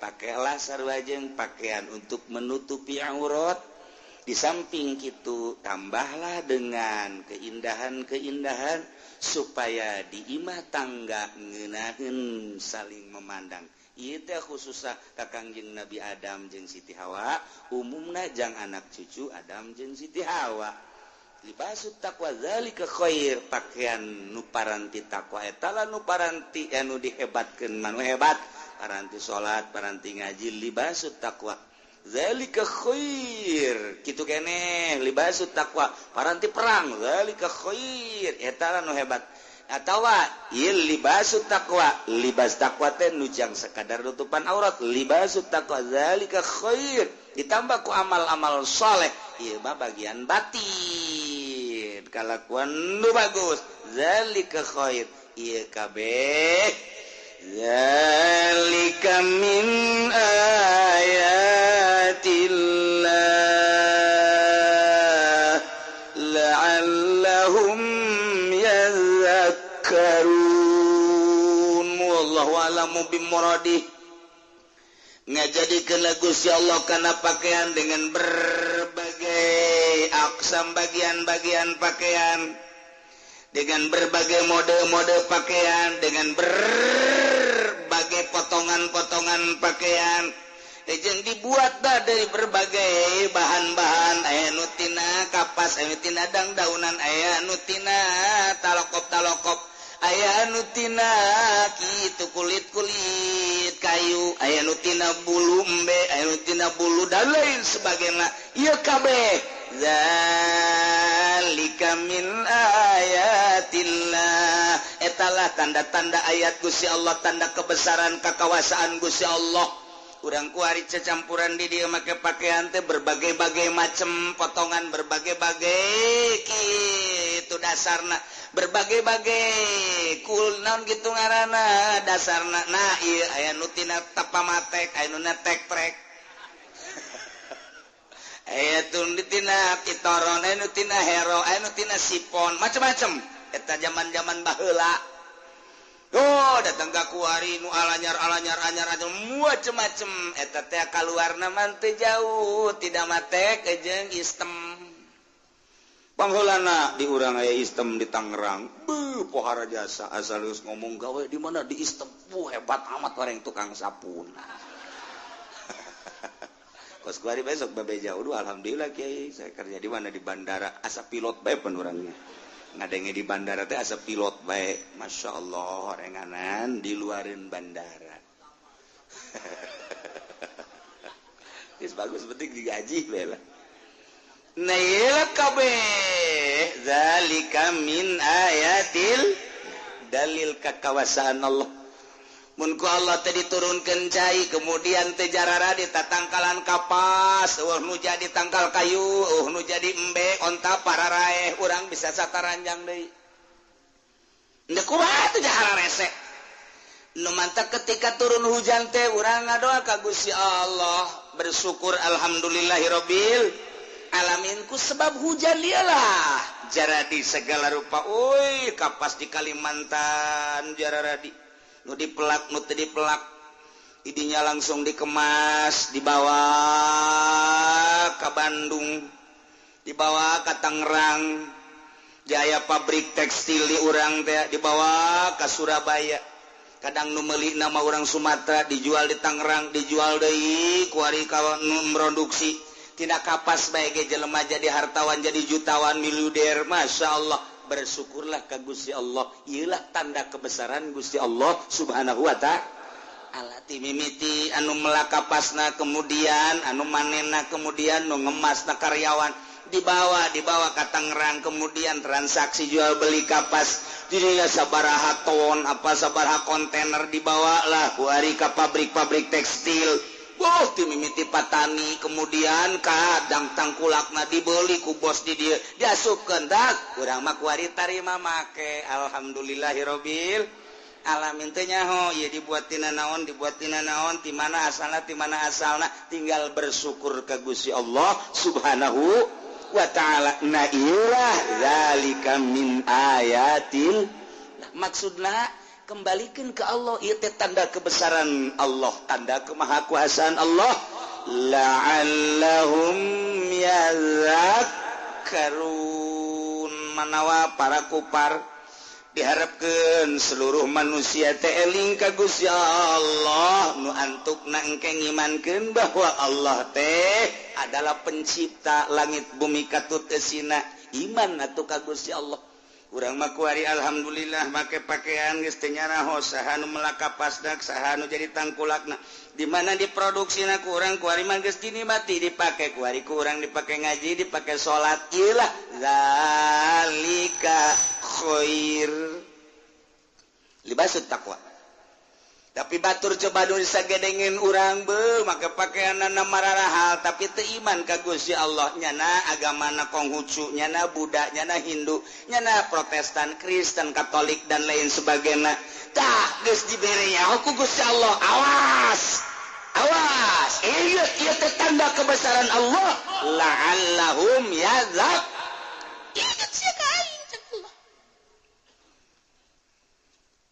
Pakailah sarua jeung pakaian untuk menutupi aurat. Di samping itu tambahlah dengan keindahan-keindahan supaya di imah tangga ngeunaheun saling memandang. Ieu teh khususna ka Kangjeng Nabi Adam jeung Siti Hawa, umumna jang anak cucu Adam jeung Siti Hawa. Libasut taqwa zalika khair, pakaian nu paranti takwa eta lah nu paranti anu dihebatkeun manu hebat, paranti salat, paranti ngaji libasut taqwa. Zalika khair kitu keneh libasut taqwa paranti perang zalika khair eta nu hebat atawa ieu libasut taqwa libas taqwa teh nu jang sakadar nutupan aurat libasut taqwa zalika khair ditambah ku amal-amal saleh ieu mah bagian batin kalakuan nu bagus zalika khair ieu kabeh zalika min ayatillah la'allahum yadhakkarun wallahu a'lamu bimuradih. Ngajadikeun Gusti Allah kana pakaian dengan berbagai aksam bagian-bagian pakaian, dengan berbagai mode-mode pakaian, dengan berbagai potongan-potongan pakaian jeung dibuat dah dari berbagai bahan-bahan aya nu tina kapas, aya nu tina dangdaunan, aya nu tina talokop-talokop, aya nu tina kitu kulit-kulit kayu, aya nu tina bulu embe, aya nu tina bulu dan lain sebagainya. Ieu kabeh zalika min ayatillah, etalah tanda-tanda ayat Gusti Allah, tanda kebesaran kekawasaan Gusti Allah. Urang kuari cecampuran di dieu make pakaian teh berbagai-bagai macam potongan, berbagai-bagai kitu dasarna, berbagai-bagai kul naon kitu ngaranna dasarna. Nah ieu aya nu tina tapamatek, aya nu na tek-trek, aya nu tina pitoron, aya nu tina hero, aya nu tina sipon, macam-macam. Eta zaman-zaman baheula. Oh, datang ka kuari nu alanyar alanyar anyar anyar macem-macem. Eta teh kaluarna mah teu jauh tidak matek jeung istem. Pangheulana di urang aya istem di Tangerang. Beuh pohara jasa asal geus ngomong gawe di mana di istem. Buh hebat amat orang tukang sapun. Kos kuari besok babe jauh. Duh alhamdulillah kiai saya kerja di mana di bandara asa pilot bae pun orangnya. Ngadenge di bandara teh asa pilot bae. Masya Allah renganan di luarin bandara. Geus bagus penting digaji bae lah. Nah ieu kabeh zalika min ayatil dalil kakawasaan Allah. Mun ku Allah teh diturunkeun cai kemudian teh jarara di tatangkalan kapas, eueuh nu jadi tangkal kayu, eueuh nu jadi embe, onta pararaeh, urang bisa sataranjang deui. Ndek kumaha teh jahara rese. Nu mantak ketika turun hujan teh urang ngadoa ka Gusti Allah, bersyukur alhamdulillahirabbil alamin ku sebab hujan dialah jaradi segala rupa. Uy, kapas di Kalimantan jaradi. Nu dipelak, nu teu dipelak, idinya langsung dikemas, dibawa ke Bandung, dibawa ke Tangerang, jaya pabrik tekstil di urang teh dibawa ke Surabaya. Kadang nu meuli nama orang Sumatera dijual di Tangerang, dijual deui kuari ka nu produksi. Tina kapas bae ge jelema jadi hartawan, jadi jutawan, miliuder, Masya Allah. Bersyukurlah ke Gusti Allah. Iyalah tanda kebesaran Gusti Allah Subhanahu wa ta'ala. Ti mimiti anu melak kapasna, kemudian anu manena, kemudian nu ngemasna karyawan dibawa ka Tangerang, kemudian transaksi jual beli kapas dirinya sabaraha ton apa sabaraha kontainer dibawa lah ku ari ka pabrik-pabrik tekstil. Boh ti mimiti patani, kemudian kadang tangkulakna dibeli ku bos di dieu diasupkeun dak urang mah kuari tarima make alhamdulillahirabbil alamin. Teh nyaho ieu dibuat tina naon, dibuat tina naon, ti mana asalna, ti mana asalna, tinggal bersyukur ka Gusti Allah Subhanahu wa ta'ala. Na iyalah zalika min ayatil, maksudna kembalikan ke Allah, ieu teh tanda kebesaran Allah, tanda kemahakuasaan Allah. La'allahum yadhakkarun. Manawa para kupar diharapkeun seluruh manusia teh eling ka Gusti Allah, nu antukna engke ngimankeun bahwa Allah teh adalah pencipta langit bumi katut eusina. Iman atuh ka Gusti Allah. Urang mah kuari alhamdulillah make pakaian geus teu nyaraho saha nu melak kapasna, saha nu jadi tangkulakna, di mana diproduksina ku urang kuari mah geus dinikmati dipake kuari ku urang dipake ngaji, dipake salat. Iyalah zalika khair libasut taqwa. Tapi batur coba nu sagedengin urang beuh make pakaianna mararahal tapi teu iman ka Gusti Allah, nyana agamana Konghucu, nyana Buddha, nyana Hindu, nyana Protestan, Kristen, Katolik dan lain sebagainya. Tah geus dibere nyaho ku Gusti Allah, awas awas, ieu ieu teh tanda kebesaran Allah. La'allahum yadzak. Ingat sia ka aing cek Allah.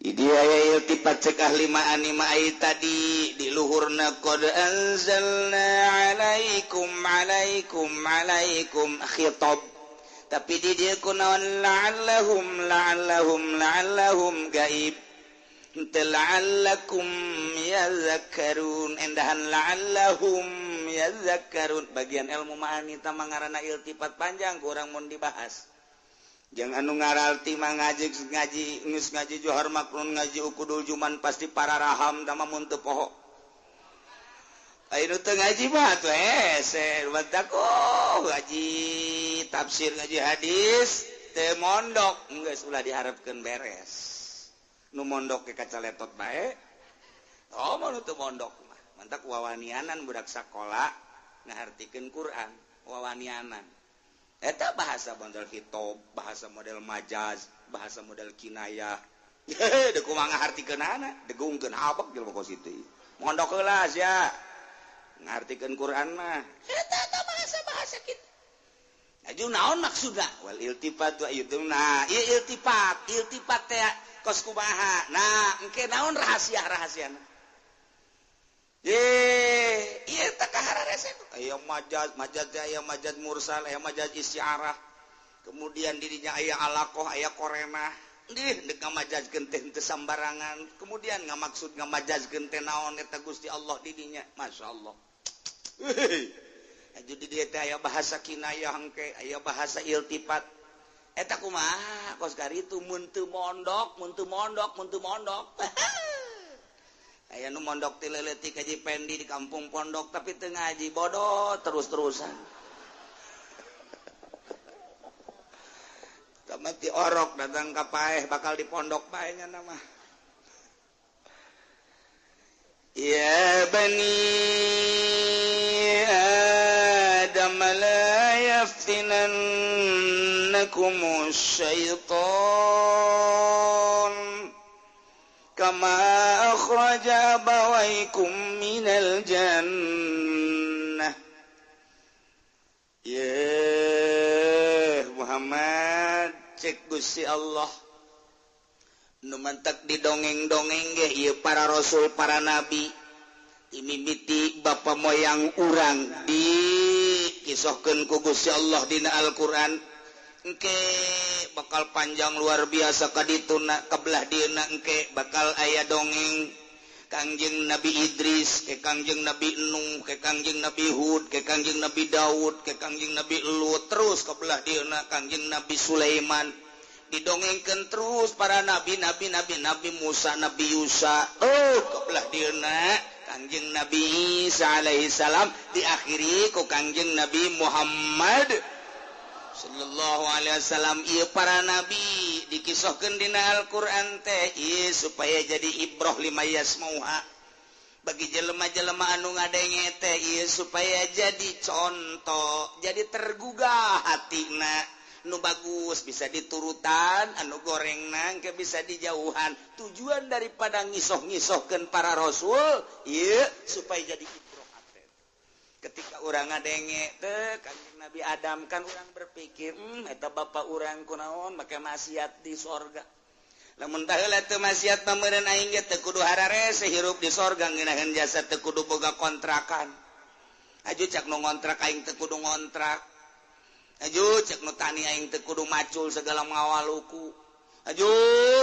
Dia aya iltifat cek ahli ma'ani ma'ai tadi di luhurna qad anzalna alaikum alaikum alaikum khitab, tapi di dieu kunaon la'allahum la'allahum la'allahum gaib teu la'allakum yazakkarun, endahan la'allahum yazakkarun. Bagian ilmu ma'ani tah mangaranna iltifat panjang kurang mun dibahas. Jangan anu ngaralti mah ngaji ngaji geus ngaji Johar Maknun ngaji Ukudul Juman pasti para raham tama mun teu poho. Ayo nu teu ngaji mah atuh hese batak oh ngaji tafsir ngaji hadis teu mondok geus ulah diharapkeun beres. Nu mondok ke kaca letot bae. Oh mun teu mondok mah mantak wawanianan budak sakola ngahartikeun Quran wawanianan. Eta bahasa model khitab, bahasa model majaz, bahasa model kinayah. Deuk kumaha ngahartikeunana, degungkeun abek jelema kos kitu. Mondok heula sia. Ngahartikeun Quran mah. Eta eta bahasa-bahasa kitu. Aju naon maksudna? Wal iltifat wa itu. Nah, ieu iltifat, iltifat teh kos kumaha. Nah, engke naon rahasia-rahasiana? Ye, ieu teh kahararese. Aya majaz, majaz teh aya majaz mursal, aya majaz istiarah. Kemudian dirinya aya alaqah, aya korenah. Dih, deuk ngamajazkeun teh teu sambarangan. Kemudian ngamaksud ngamajazkeun teh naon eta Gusti Allah di dinya. Masyaallah. Aju di dieu teh aya bahasa kinayah engke, aya bahasa iltifat. Eta kumaha kos karitu mun teu mondok, mun teu mondok, mun teu mondok. Aya nu mondok ti leutik haji Pendi di kampung pondok tapi teu ngaji bodoh terus-terusan. Mati orok datang ka paeh bakal di pondok bae nya mah. Ya bani Adam la yaftinannakum syaitan kama akhraja abawaykum minal jannah. Ya Muhammad, cek Gusti Allah nu mantak didongeng-dongeng ge ieu para rasul para nabi dimimiti bapa moyang urang dikisohkeun ku Gusti Allah dina Al-Qur'an. Engke bakal panjang luar biasa ka dituna kabelah dieuna engke bakal aya dongeng Kangjeng Nabi Idris, ke Kangjeng Nabi Nuh, ke Kangjeng Nabi Hud, ke Kangjeng Nabi Daud, ke Kangjeng Nabi Lut, terus kabelah dieuna Kangjeng Nabi Sulaiman. Didongengkeun terus para nabi, nabi, nabi, Nabi Musa, Nabi Yusa. Oh, kebelah dieuna Kangjeng Nabi Isa alaihi salam, diakhiri ku Kangjeng Nabi Muhammad sallallahu alaihi wasallam. Ieu para nabi dikisohkeun dina Al-Qur'an teh ieu supaya jadi ibroh lima yasmauha bagi jelema-jelema anu ngadenge teh ieu supaya jadi contoh, jadi tergugah hatina. Nu bagus bisa diturutan, anu goreng nangke bisa dijauhan. Tujuan daripada ngisoh-ngisohkeun para rasul ieu supaya jadi ibroh hate. Ketika urang ngadenge teh Kangjeng Nabi Adam kan urang berpikir, eta bapa urang kunaon make maksiat di sorga. Lamun baheula teu maksiat mah meureun aing ge teu kudu hararese hirup di sorga ngeunaheun jasa teu kudu boga kontrakan. Aju cak nu ngontrak aing teu kudu ngontrak. Aju cek nu tani aing teu kudu macul segala ngawaluku. Aju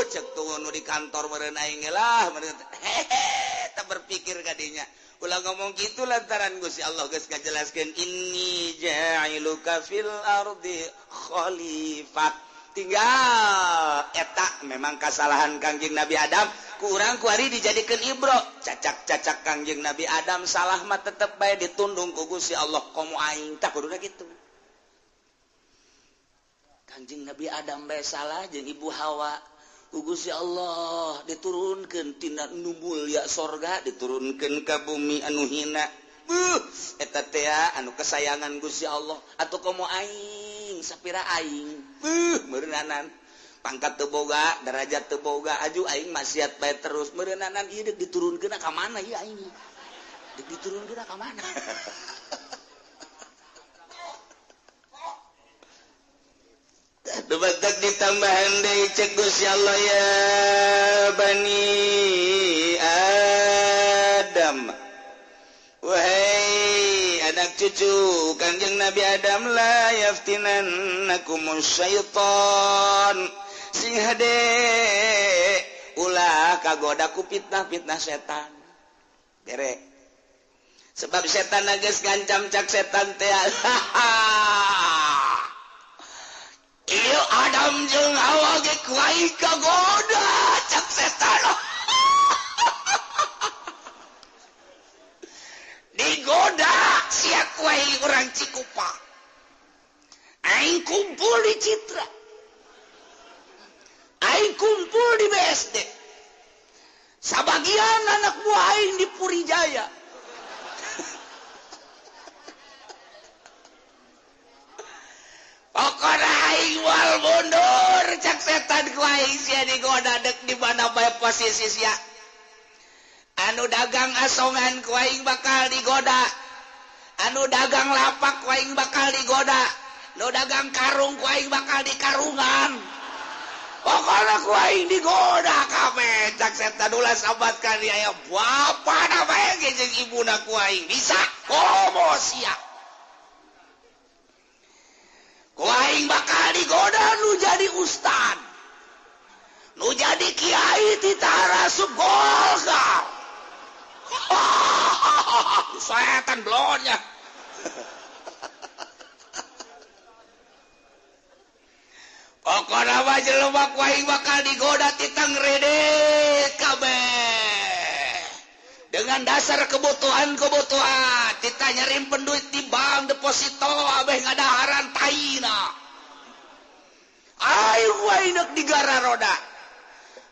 cek tuh nu di kantor meureun aing lah meureun. Hehe, teu berpikir kadinya. Ulah ngomong kitu lantaran Gusti Allah geus ngajelaskeun inni ja'iluka fil ardi khalifah. Tinggal eta memang kasalahan Kangjeng Nabi Adam ku urang ku ari dijadikeun ibro. Cacak-cacak Kangjeng Nabi Adam salah mah tetep bae ditundung ku Gusti Allah komo aing tah kuduna kitu. Kangjeng Nabi Adam bae salah jeung Ibu Hawa ku Gusti Allah diturunkeun tina nu mulia sorga diturunkeun ka bumi anu hina. Beuh eta teh anu kesayangan Gusti Allah atuh komo aing sapira aing. Beuh meureunanan pangkat teu boga, derajat teu boga, aju aing maksiat bae terus meureunanan ieu deuk diturunkeun ka mana ieu aing? Deuk diturunkeun ka mana? Dubatak ditambahan deui cek Gusti Allah ya bani Adam. Wahai anak cucu Kangjeng Nabi Adam la yaftinannakumus syaitan. Sing hade ulah kagoda ku fitnah-fitnah setan. Bere. Sebab setan geus ngancam cak setan teh. Ieu Adam jeung Hawa ge ku aing kagoda cak setan. Digoda sia ku aing urang Cikupa. Aing kumpul di Citra. Aing kumpul di BSD. Sabagian anak buah aing di Purijaya. Pokona aing moal mundur cak setan ku aing sia digoda dek di mana bae posisi sia. Anu dagang asongan ku aing bakal digoda. Anu dagang lapak ku aing bakal digoda. Nu dagang karung ku aing bakal dikarungan. Pokona ku aing digoda kabeh cak setan ulah sabat ka dia aya bapana bae ge jeung ibuna ku aing bisa komo sia. Ku aing bakal digoda nu jadi ustad, nu jadi kiai titara asup Golkar. Setan blonnya. Pokona mah jelema ku aing bakal digoda titang rede kabeh. Dengan dasar kebutuhan-kebutuhan, kita nyerimpen duit di bank deposito abeh ngadaharan taina. Ayo wae nek digara roda.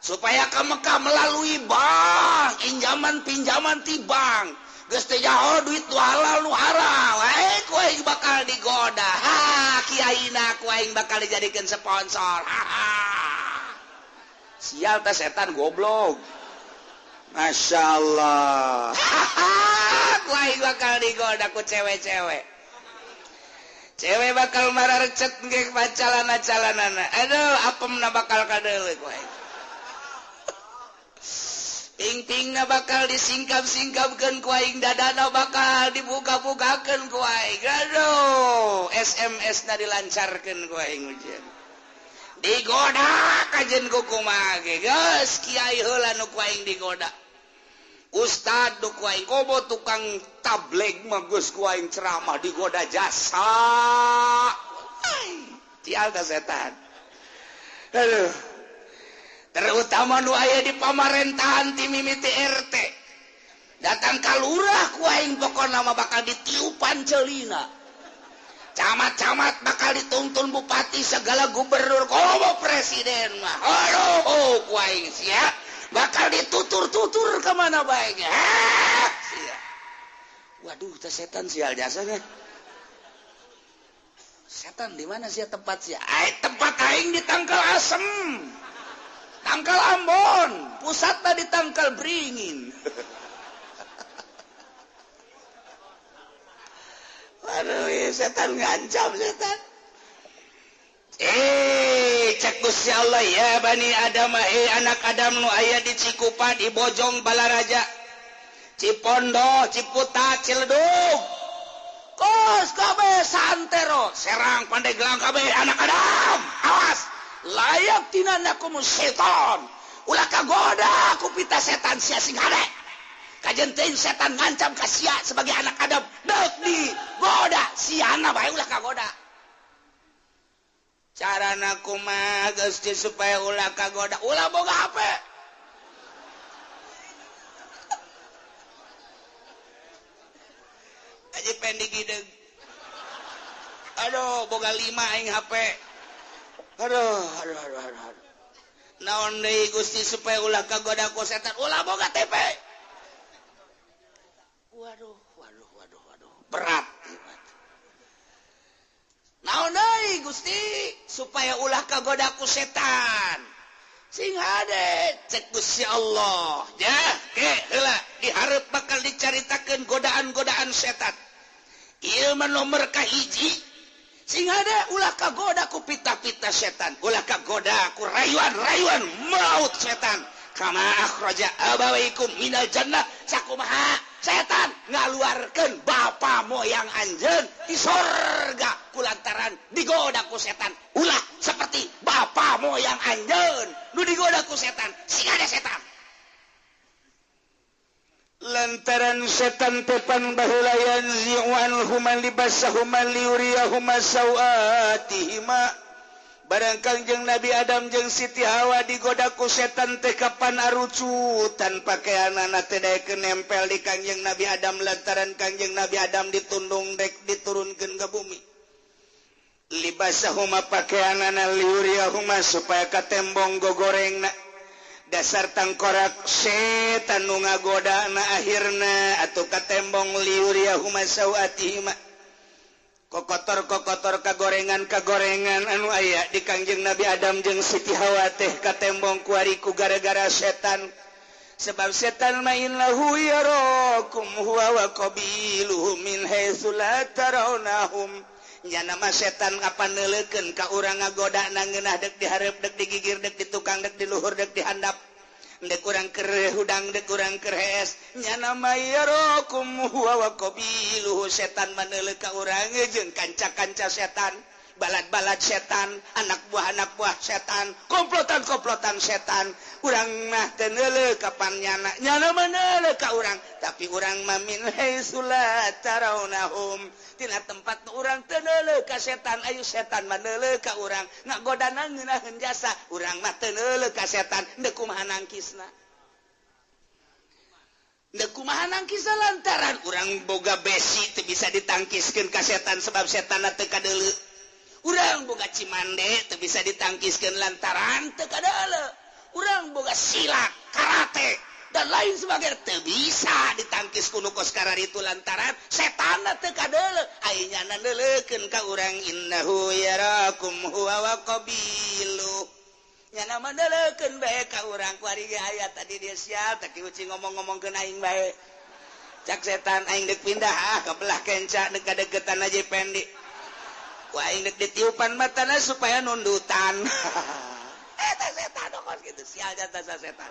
Supaya ke Mekah melalui bank, pinjaman pinjaman ti bank. Geus teh nyaho duit nu halal nu haram. Ku aing bakal digoda. Ha, kiaina ku aing bakal dijadikeun sponsor. Ha, ha. Sial teh setan goblok. Masya Allah. Ku aing bakal digoda ku cewek-cewek. Cewek bakal mararecet ge calana-calanana. Aduh, apemna bakal kadeuleu ku aing. Ping-pingna bakal disingkap-singkapkeun ku aing, dadana bakal dibuka-bukakeun ku aing. Aduh, SMS-na dilancarkeun ku aing ujian. Digoda kajen ku kumaha ge. Geus kiai heula nu ku aing digoda. Ustad nu ku aing komo tukang tabligh mah geus ku aing ceramah digoda jasa. Cial ta setan. Aduh. Terutama nu aya di pamarentahan ti mimiti RT. Datang ka lurah ku aing pokona mah bakal ditiupan celina. Camat-camat bakal dituntun bupati segala gubernur komo presiden mah. Aduh, ku aing sia bakal ditutur-tutur ka mana bae ge. Sia. Waduh, teh setan sial jasanya. Setan di mana sia tempat sia? Ai tempat aing di Tangkal Asem. Tangkal Ambon, pusatna di Tangkal Beringin. Waduh, setan ngancam setan. Cek Gusti Allah ya Bani Adam, anak Adam nu aya di Cikupa, di Bojong, Balaraja, Cipondo, Ciputat, Ciledug, kos kabeh santero, Serang, Pandeglang kabeh anak Adam, awas. Layak tinanakum setan, ulah kagoda ku pita setan sia sing hade. Kajen teuing setan ngancam ka sia sebagai anak Adam, deuk digoda siana bae ulah kagoda. Carana kumaha geus supaya ulah kagoda, ulah boga HP. Aji pendik hideung. Aduh, boga 5 aing HP. Aduh, aduh, aduh, aduh, aduh. Naon deui Gusti supaya ulah kagoda ku setan, ulah boga TV. Waduh, waduh, waduh, waduh. Berat. Naon deui Gusti supaya ulah kagoda ku setan. Sing hade cek Gusti Allah. Ya, ke heula dihareup bakal dicaritakeun godaan-godaan setan. Ieu mah nomor kahiji. Sing ada ulah kagoda ku pita-pita setan, ulah kagoda ku rayuan-rayuan maut setan. Kama akhraja abawaikum minal jannah, sakumaha setan ngaluarkeun bapa moyang anjeun di sorga kulantaran digoda ku setan. Ulah seperti bapa moyang anjeun nu digoda ku setan. Sing ada setan. Lantaran setan tepan baheula yanzi'u anhuma libasahuma liyuriyahuma sawatihima. Barang Kangjeng Nabi Adam jeung Siti Hawa digoda ku setan teh kapan arucutan pakaianana teh daekeun nempel di Kangjeng Nabi Adam lantaran Kangjeng Nabi Adam ditundung dek diturunkeun ka bumi. Libasahuma pakaianana liyuriyahuma supaya katembong gogorengna. Dasar tangkorak setan nu ngagodana akhirna atuh katembong liuriyahuma sawatihima. Kokotor-kokotor kagorengan-kagorengan anu aya di Kangjeng Nabi Adam jeung Siti Hawa teh katembong kuari ku gara-gara setan. Sebab setan main lahu yarakum huwa wa qabiluhu min haitsu la tarawnahum. Nya nama setan kapan neuleukeun ka urang ngagodana ngeunah deuk dihareup deuk digigir deuk ditukang deuk diluhur deuk dihandap deuk urang keur hudang deuk urang keur hees. Nya nama yarakum huwa wa qabiluhu, setan maneuleuh ka urang jeung kanca-kanca setan, balad-balad setan, anak buah-anak buah setan, komplotan-komplotan setan. Urang mah teu neuleuh kapan nyana, nyana mah neuleuh ka urang, tapi urang mah min haitsu la tarawnahum. Tina tempat nu urang teu neuleuh ka setan, ayu setan mah neuleuh ka urang, ngagodana ngeunaheun jasa, urang mah teu neuleuh ka setan, deuk kumaha nangkisna. Deuk kumaha nangkisna lantaran urang boga besi teu bisa ditangkiskeun ka setan sebab setanna teu kadeuleu. Urang boga cimande teu bisa ditangkiskeun lantaran teu kadeuleu. Urang boga Silat, karate, dan lain sebagainya teu bisa ditangkis ku nu kos kararitu lantaran setan teu kadeuleu. Ai nyana neuleukeun ka urang, innahu yarakum huwa wa qabilu. Nyana mah neuleukeun bae ka urang. Kuari ge aya tadi dia siap teh uci ngomong-ngomongkeun aing bae. Cak setan, aing dek pindah ah ke belah kenca, dek kadeketan aja pendi. Ku aing dek ditiupan matana supaya nundutan. Eta setan kos kitu, sial jata setan.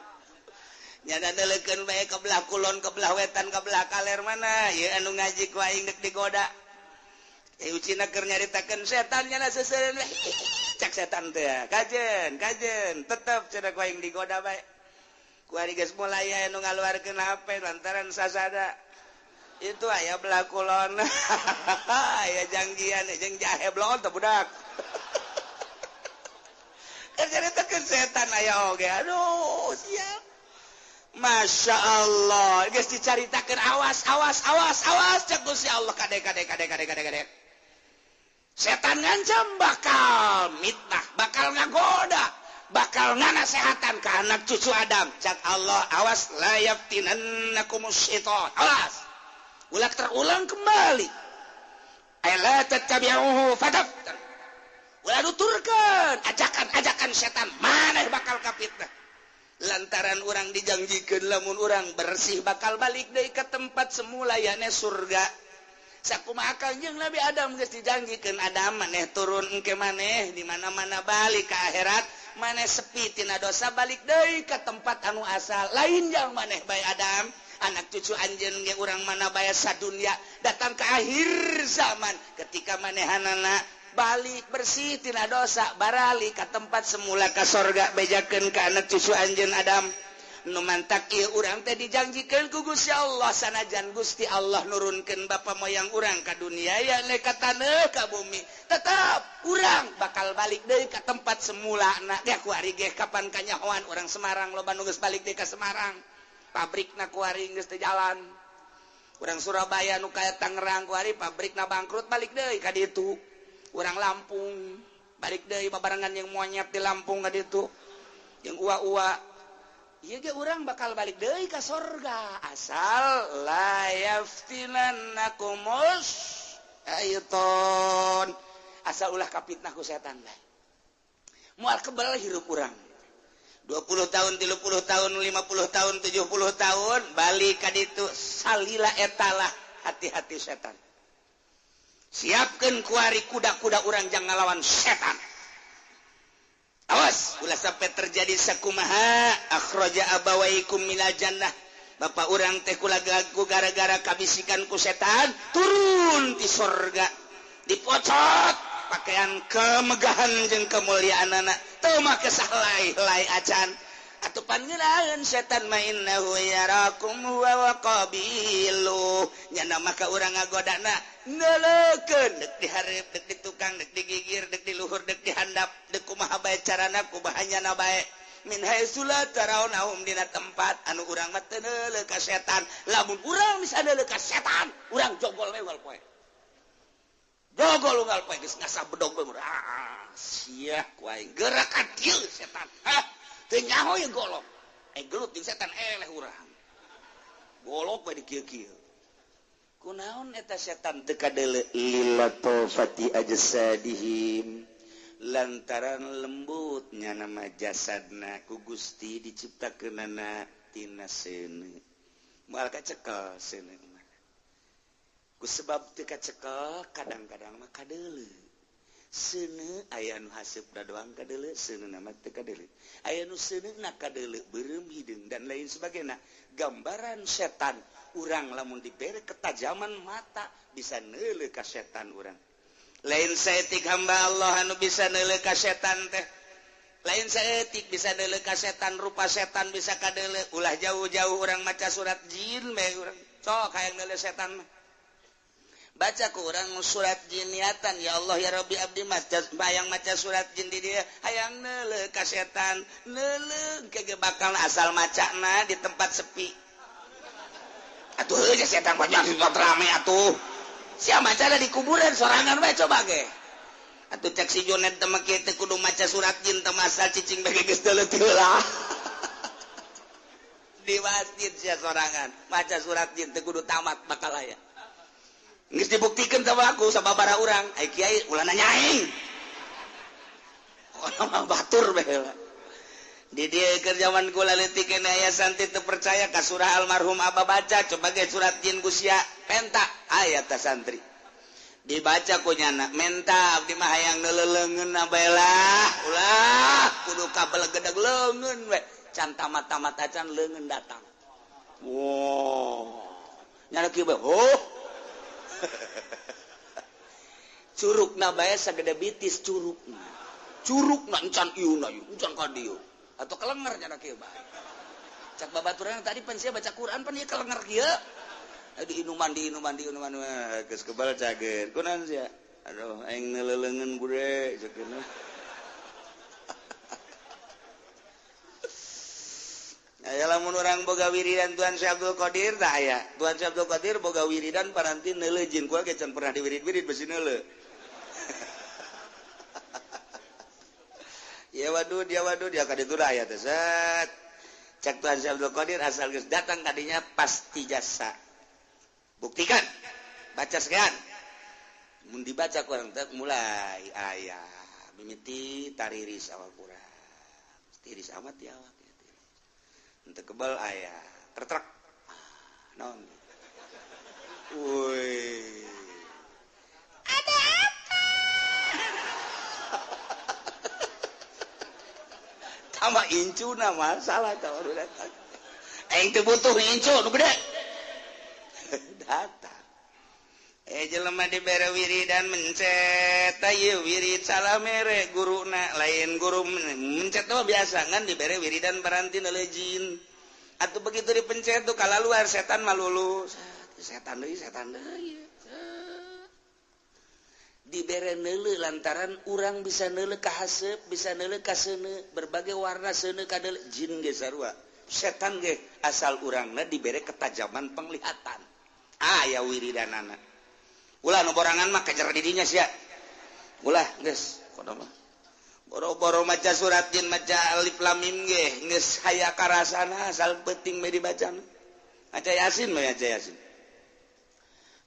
Nyana neuleukeun bae ke belah kulon, ke belah wetan, ke belah kaler, mana ieu anu ngaji ku aing dek digoda. Eh, ucina keur nyaritakeun setan, nyana seseureun. Cak setan teh, kajen kajen tetep cenah ku aing digoda bae. Ku ari geus mulai aya nu ngaluarkeun HP lantaran sasada itu aya belah kulon, aya janggian jeung jahe blon teh budak. Keur nyaritakeun setan aya oge, aduh siap. Masya Allah, geus dicaritakeun, awas awas awas awas, cek Gusti Allah, kade kade kade kade kade kade. Setan ngancam bakal mitnah, bakal ngagoda, bakal nganasehatan ke anak cucu Adam. Cak Allah, awas, la yaftinannakumus syaitan. Awas. Ulah terulang kembali. Ay la tattabi'uhu fataftan. Ulah nuturkeun ajakan-ajakan setan, maneh bakal kapitnah. Lantaran urang dijanjikan lamun urang bersih bakal balik deui ke tempat semula, yakni surga. Sakumaha Kanjeng Nabi Adam geus dijanjikeun, Adam, maneh turun engke, maneh di mana-mana balik ke akhirat, maneh sepi tina dosa, balik deui ke tempat anu asal. Lain jang maneh bae Adam, anak cucu anjeun ge, urang mana bae sadunya datang ke akhir zaman, ketika manehanana balik bersih tina dosa, baralik ke tempat semula, ke sorga. Bejakeun ke anak cucu anjeun Adam. Nu mantak ieu urang teh dijanjikeun ku Gusti Allah, sanajan Gusti Allah nurunkeun bapa moyang urang ka dunia, ya ka taneuh, ka bumi, tetap urang bakal balik deui ka tempat semula. Na ya kuari ge kapan kanyahoan urang Semarang loba nu geus balik deui ka Semarang, pabrikna kuari geus teu jalan. Urang Surabaya nu kaya Tangerang kuari pabrikna bangkrut, balik deui ka ditu. Urang Lampung balik deui babarengan yang monyet di Lampung ka ditu, yang ua-ua. Ieu ge urang bakal balik deui ka sorga asal la yaftinannakumus syaiton, asal ulah kapitnah ku setan bae. Moal kebal hirup urang 20 tahun, 30 tahun, 50 tahun, 70 tahun, balik ka ditu salila. Etalah hati-hati setan. Siapkan kuari kuda-kuda urang jangan ngalawan setan. Awas ulah sampai terjadi sakumaha akhraja abawaikum minal jannah. Bapak urang teh ku gara-gara kabisikan ku setan turun di sorga, dipocot pakaian kemegahan jeung kemuliaan anak teu make sahlai-lai acan. Atuh pangeunaheun setan mah, innahu yarakum huwa wa qabilu. Nyana maka urang ngagodana neuleukeun, dek di hareup, dek di tukang, dek di gigir, dek di luhur, dek di handap, dek kumaha bae carana, kumaha nyana bae. Min haitsu la tarawnahum, dina tempat anu urang mah teu neuleuh ka setan. Lamun urang bisa neuleuh ka setan, urang jogol we unggal poe, jogol unggal poe, geus ngasah bedog bae. Ah sia, ku aing gerak ka dieu setan. Hah, teu nyaho ye golok. Eh, gelut jeung setan, eleh urang, golok bae di kieu-kieu. Kunaon eta setan teu kadeuleu? Lilatofati ajsadihim, lantaran lembutnya nama jasadna ku Gusti diciptakeunana tina seuneu, moal kacekel seuneu mah. Ku sebab teu kacekel, kadang-kadang mah kadeuleu seuneu. Aya nu haseupna doang kadeuleu, seuneu mah teu kadeuleu. Aya nu seuneuna kadeuleu, beureum hideung dan lain sebagainya. Gambaran setan urang lamun dibere ketajaman mata bisa neuleuh ka setan urang. Lain saeutik hamba Allah anu bisa neuleuh ka setan teh, lain saeutik bisa neuleuh ka setan, rupa setan bisa kadeuleu. Ulah jauh-jauh, urang maca surat jin bae urang. Sok hayang neuleuh setan mah, baca ku urang surat jin, niatan, ya Allah ya Rabbi, abdi maca, bayang maca surat jin di dia hayang neuleuh ka setan. Neuleuh ke bakal asal macana di tempat sepi atuh. Heuh, setan banyak di tempat rame atuh. Sia maca di kuburan sorangan bae, coba ge atuh. Cek si Jonet teh make teu kudu maca surat jin teh, asal cicing bae geus deuleuh lah. Di masjid sia sorangan maca surat jin teu kudu tamat bakal aya. Geus dibuktikan sama aku sama para urang, ai kiai ulah nanya aing. Orang mah batur bae lah. Di dieu keur zaman kula leutik keneh aya santri teu percaya ka surah almarhum abah baca, coba ge surat jin ku sia penta aya tah santri. Dibaca ku nyana menta abdi mah hayang neuleuleungeun bae lah, ulah kudu kabelegedeg leungeun we. Can tamat-tamat acan leungeun datang. Wow. Nyana kieu bae. Oh. Curugna bae sagede bitis curugna. Curugna encan ieu na ieu, encan ka dieu. Atau kelenger nyana kieu bae. Cak babaturan tadi pan sia baca Quran pan ieu kelenger kieu. Di inuman geus kebal cager. Kunaon sia? Aduh aing neuleuleungeun bude ceukna. Aya lamun urang boga wiridan Tuan Syekh Abdul Qadir tah aya. Tuan Syekh Abdul Qadir boga wiridan paranti neuleuh jin kula ge can pernah diwirid-wirid besi neuleuh. Ya wadud ya ka ditu aya teh set. Cak Tuan Syekh Abdul Qadir asal geus datang kadinya pasti jasa. Buktikan. Baca sekian. Mun dibaca kurang teh mulai aya mimiti tariris awak urang. Tiris amat ya awak. Untuk kebal ayah tertrek non woi ada apa tama incuna masalah tau datang aing teu butuh incu nu gede datang jelema dibere wiridan mencet ieu wirid salah mere guruna lain guru mencet mah biasa ngan dibere wiridan paranti neuleuh jin atuh begitu dipencet tuh kalaluar setan malulu setan deui dibere neuleuh lantaran urang bisa neuleuh ka haseup bisa neuleuh ka seuneu berbagai warna seuneu ka deuleuh jin ge sarua setan ge asal urangna dibere ketajaman penglihatan aya wiridanana ulah nu borangan mah kejar didinya sia ulah geus kono mah boro-boro maca surat jin maca alif lam mim ge geus haya karasana asal penting we dibacana maca yasin mah maca yasin.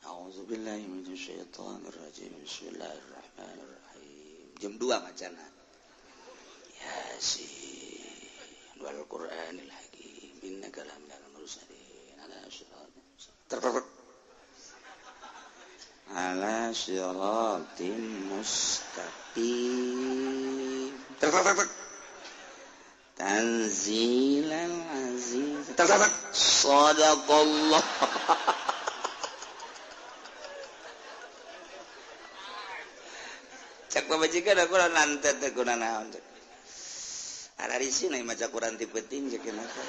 A'udzubillahi minasyaitonir rajim bismillahirrahmanirrahim jam 2 macana yasin wal qur'anil hakim innaka laminal mursalin ala siratin ala siratin mustaqim tanzilal aziz sadaqallah. Cak pamajikan aku nantet teh kuna naon cek ararisi na maca Quran ti peuting cek kenapa.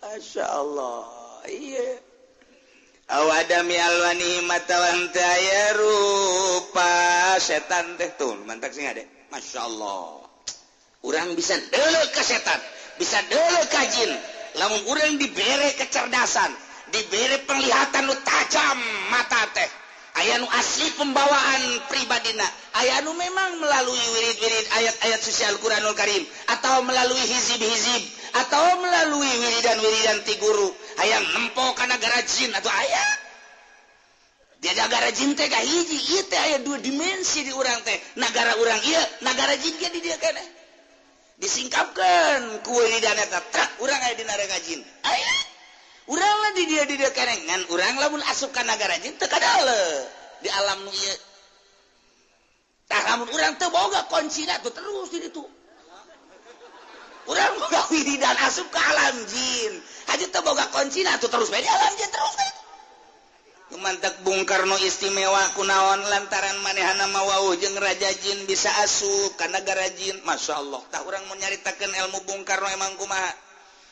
Masya Allah. Iya. Awadami alwani matawan teh aya rupa setan teh tuh mantak sing ade. Masya Allah. Urang bisa deuleuh ka setan, bisa deuleuh ka jin. Lamun urang dibere kecerdasan, dibere penglihatan nu tajam mata teh. Aya nu asli pembawaan pribadina, aya nu memang melalui wirid-wirid ayat-ayat suci Al-Qur'anul Karim atau melalui hizib-hizib atau melalui wiridan-wiridan ti guru hayang nempo ka nagara jin atau aya dia nagara jin teh ka hiji ieu teh aya dua dimensi di urang teh nagara urang ieu nagara jin ge di dieu keneh disingkapkeun ku wiridan eta trak urang aya di nagara jin aya urang lah di dieu keneh ngan urang lamun asup ka nagara jin teu kadale di alam nu ieu tah lamun urang teu boga kuncina tuh terus di ditu urang boga wiridan asup ke alam jin haji teu boga kuncina tuh terus bae di alam jin terus bae. Mantak Bung Karno istimewa kunaon lantaran manehana mah wauh jeung raja jin bisa asup ka nagara jin. Masya Allah tah urang mun nyaritakeun ilmu Bung Karno emang kumaha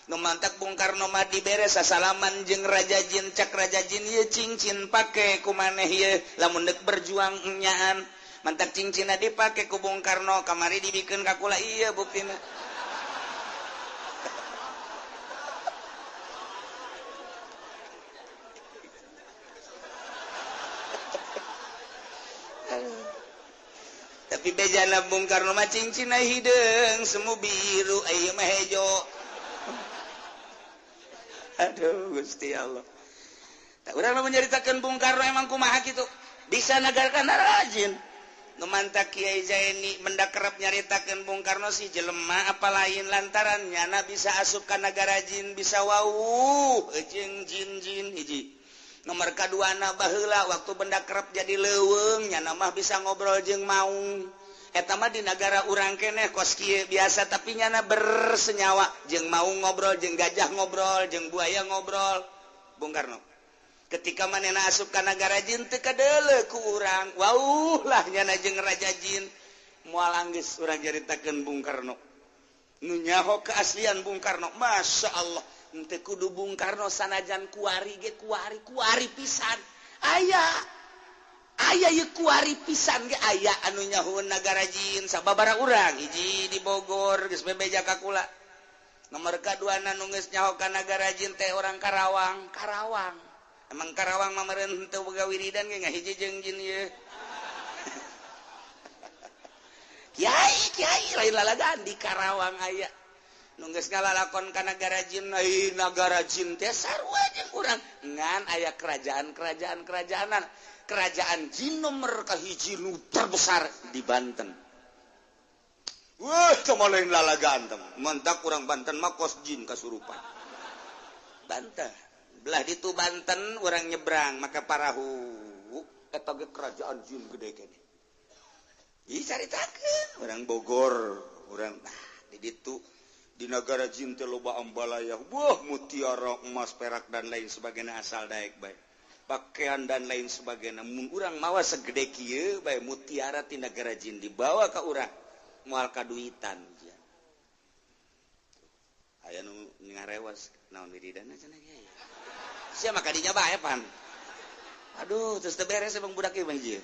nu mantak Bung Karno mah dibere sasalaman jeung raja jin cak raja jin ieu cincin pake ku maneh ieu lamun deuk berjuang enyaan mantak cincinna dipake ku Bung Karno kamari dibikeun ka kula ieu buktina. Tapi Dibejana Bung Karno mah cincina hideung semu biru ieu mah hejo. Aduh Gusti Allah. Tak urang mah nyaritakeun Bung Karno emang kumaha kitu. Bisa nagarkan rajin. Nu mantak Kiai Zaini mendak kerep nyaritakeun Bung Karno si jelema apa lain lantaran nyana bisa asup ka nagara jin bisa wawuh jeung jin-jin hiji. Nomor kaduana baheula waktu benda kerep jadi leuweung nyana mah bisa ngobrol jeung maung. Eta mah di nagara urang keneh kos kieu biasa tapi nyana bersenyawa jeung maung ngobrol jeung gajah ngobrol jeung buaya ngobrol. Bung Karno ketika manehna asup ka nagara jin teu kadeuleu ku urang wauh lah nyana jeung raja jin moal anggeus urang nyaritakeun Bung Karno. Nu nyaho keaslian Bung Karno Masya Allah. Henteu kudu Bung Karno sanajan kuari ge kuari kuari pisan aya aya ieu kuari pisan ge aya anu nyahoeun nagara jin sababaraha urang hiji di Bogor geus bebeja ka kula. Nomor kaduana nu geus nyaho ka nagara jin teh orang Karawang. Karawang emang Karawang mah meureun henteu boga wiridan ge ngahiji jeung jin ieu. Kiai kiai lain lalagan di Karawang aya nu geus ngalalakon ka nagara jin, ai nagara jin teh sarua jeung urang ngan aya kerajaan-kerajaan kerajaanan. Kerajaan jin nomor kahiji nu terbesar di Banten. Wah, cuma lain lalagaan teh. Mentak urang Banten mah kos jin kasurupan. Banten. Belah ditu Banten urang nyebrang maka parahu eta ge kerajaan jin gede keneh. Ih caritakeun urang Bogor, urang nah di ditu di nagara jin teh loba ambalaya, wah mutiara, emas, perak dan lain sebagainya asal daek bae. Pakaian dan lain sebagainya. Mun urang mawa segede kieu bae mutiara ti nagara jin dibawa ka urang moal kaduitan. Aya nu ngarewas naon wiridana cenah kieu. Sia mah kadinya bae pan. Aduh, terus teu beres emang budak ieu mah ieu.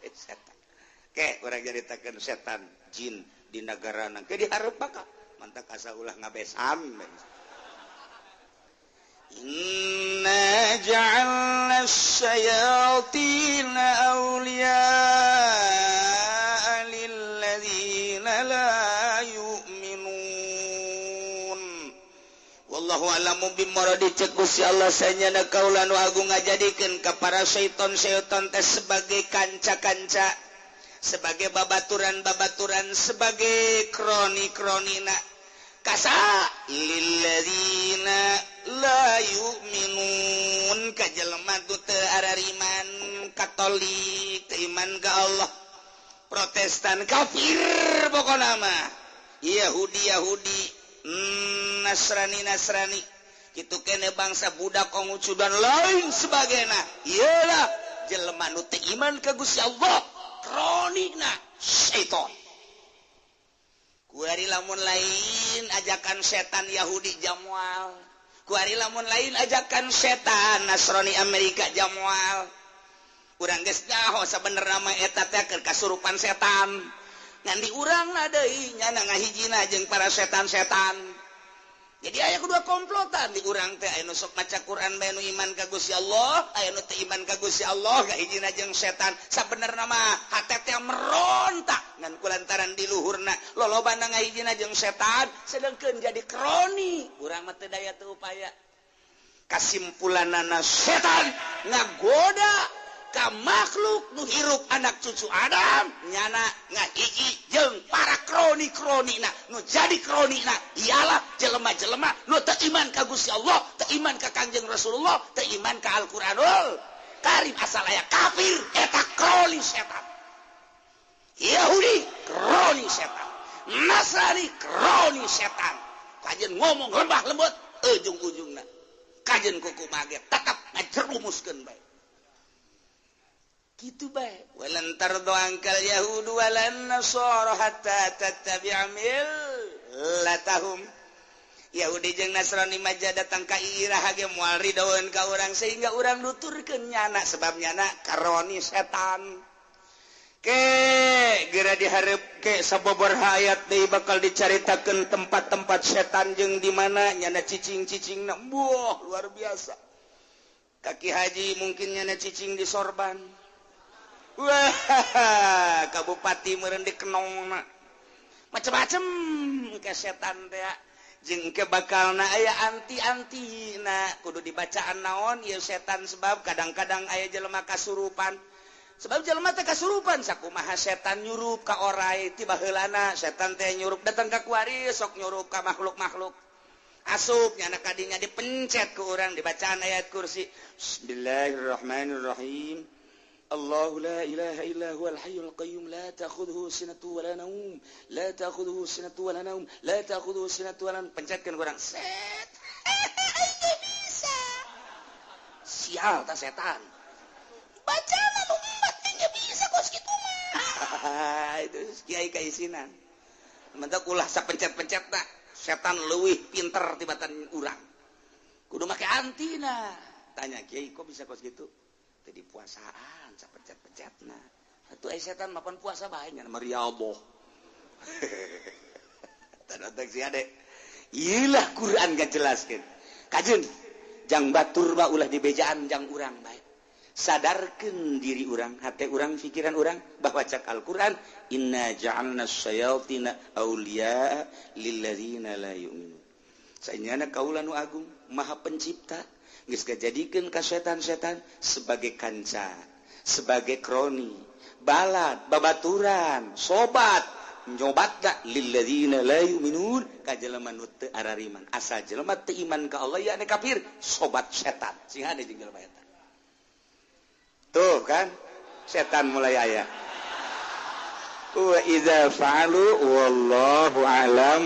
Setan. Ke urang nyaritakeun setan jin di negara nang ke dihareup maka mantak asa ulah ngabesan. Inna ja'alna asy-syayatina awliya'a lilladzina la yu'minun. Wallahu a'lamu bimuradi cek Gusti Allah sanyana kaula nu agung ngajadikeun ka para syaiton-syaiton teh sebagai kanca-kanca, sebagai babaturan-babaturan, sebagai kroni-kronina kasa lilladzina la yu'minun ka jelema nu teu arariman Katolik teu iman ka Allah, Protestan kafir pokona mah, Yahudi Yahudi, Nasrani Nasrani, kitu kene bangsa budak Konghucu dan lain sebagainya. Iyalah jelema nu teu iman ka Gusti Allah, kronina syaiton. Kuari lamun lain ajakan setan Yahudi jamual, kuari lamun lain ajakan setan Nasrani Amerika jamual. Urang geus nyaho sabenerna mah eta teh keur kasurupan setan. Ngan di urang na deui nyana ngahijina jeung para setan-setan. Jadi aya kedua komplotan di urang teh, aya nu sok maca Quran bae nu iman ka Gusti Allah, aya nu teu iman ka Gusti Allah ngahijina jeung setan. Sabenerna mah hate teh merontak ngan kulantaran di luhurna lolobana ngahijina jeung setan sedengkeun jadi kroni. Urang mah teu daya teu upaya. Kasimpulanana setan ngagoda ka makhluk nu hirup anak cucu Adam nyana ngahiji jeung para kroni-kronina nu jadi kronina ialah jelema-jelema nu teu iman ka Gusti Allah, teu iman ka Kangjeng Rasulullah, teu iman ka Al-Qur'anul Karim, asal aya kafir eta kroni setan. Yahudi kroni setan, Nasrani kroni setan. Kajen ngomong lembah lembut ujung-ujungna kajen kuku mage tetap ngajerumuskeun bae. Gitu bae. Walan tardu angkal yahudu walan nasara hatta tattabi'a millatahum. Yahudi jeung Nasrani maja datang ka iraha ge moal ridoeun ka urang sehingga urang nuturkeun nyana sebab nyana karoni setan. Ke geura dihareup ke sababaraha ayat deui bakal dicaritakeun tempat-tempat setan jeung di mana nyana cicing-cicingna. Wah, luar biasa. Kaki haji mungkin nyana cicing di sorban. Wah, kabupati meureun dikenong macem-macem ke setan teh jeung ke bakalna aya anti-anti. Nah, kudu dibacaan naon ieu setan, sebab kadang-kadang aya jelema kasurupan, sebab jelema teh kasurupan. Sakumaha setan nyurup ka orai ti baheulana, setan teh nyurup datang ka kuari, sok nyurup ka makhluk-makhluk, asup nyana kadinya, dipencet ke urang, dibacaan ayat kursi. Bismillahirrahmanirrahim. الله لا إله إلا هو الحي القيوم لا تأخذه سنة ولا نوم لا تأخذه سنة ولا نوم لا تأخذه سنة ولا نوم. Pencetkan kurang set bisa sial, tak setan baca nu empat bisa kos kitu mah. Itu kiai kaisinan mentak ulah sapencet-pencet, tak setan leuwih pinter tibatan urang, kudu make antina. Tanya kiai, kok bisa kos gitu? Tadi puasaan sapencet-pencetna atuh, eh, setan mapan puasa bae nya meriaboh. Tanda si ade. Iyalah, Quran gak jelaskan kajen jang batur mah ulah dibejaan, jang urang bae. Sadarkan diri urang, hati urang, pikiran urang bahwa cak Al-Quran, inna ja'alna syayatina awliya lilladzina la yu'minun. Sanyana kaula nu agung maha pencipta geus jadikeun ka setan-setan sebagai kanca, sebagai kroni, balad, babaturan, sobat nyobat gak lilladzina la yu'minun, ka jelema nu teu arariman. Asal jelema teu iman ka Allah, ya kafir, sobat setan. Sing hade jeung jelema eta. Tuh kan setan mulai aya. Wa idza fa'alu wallahu alam.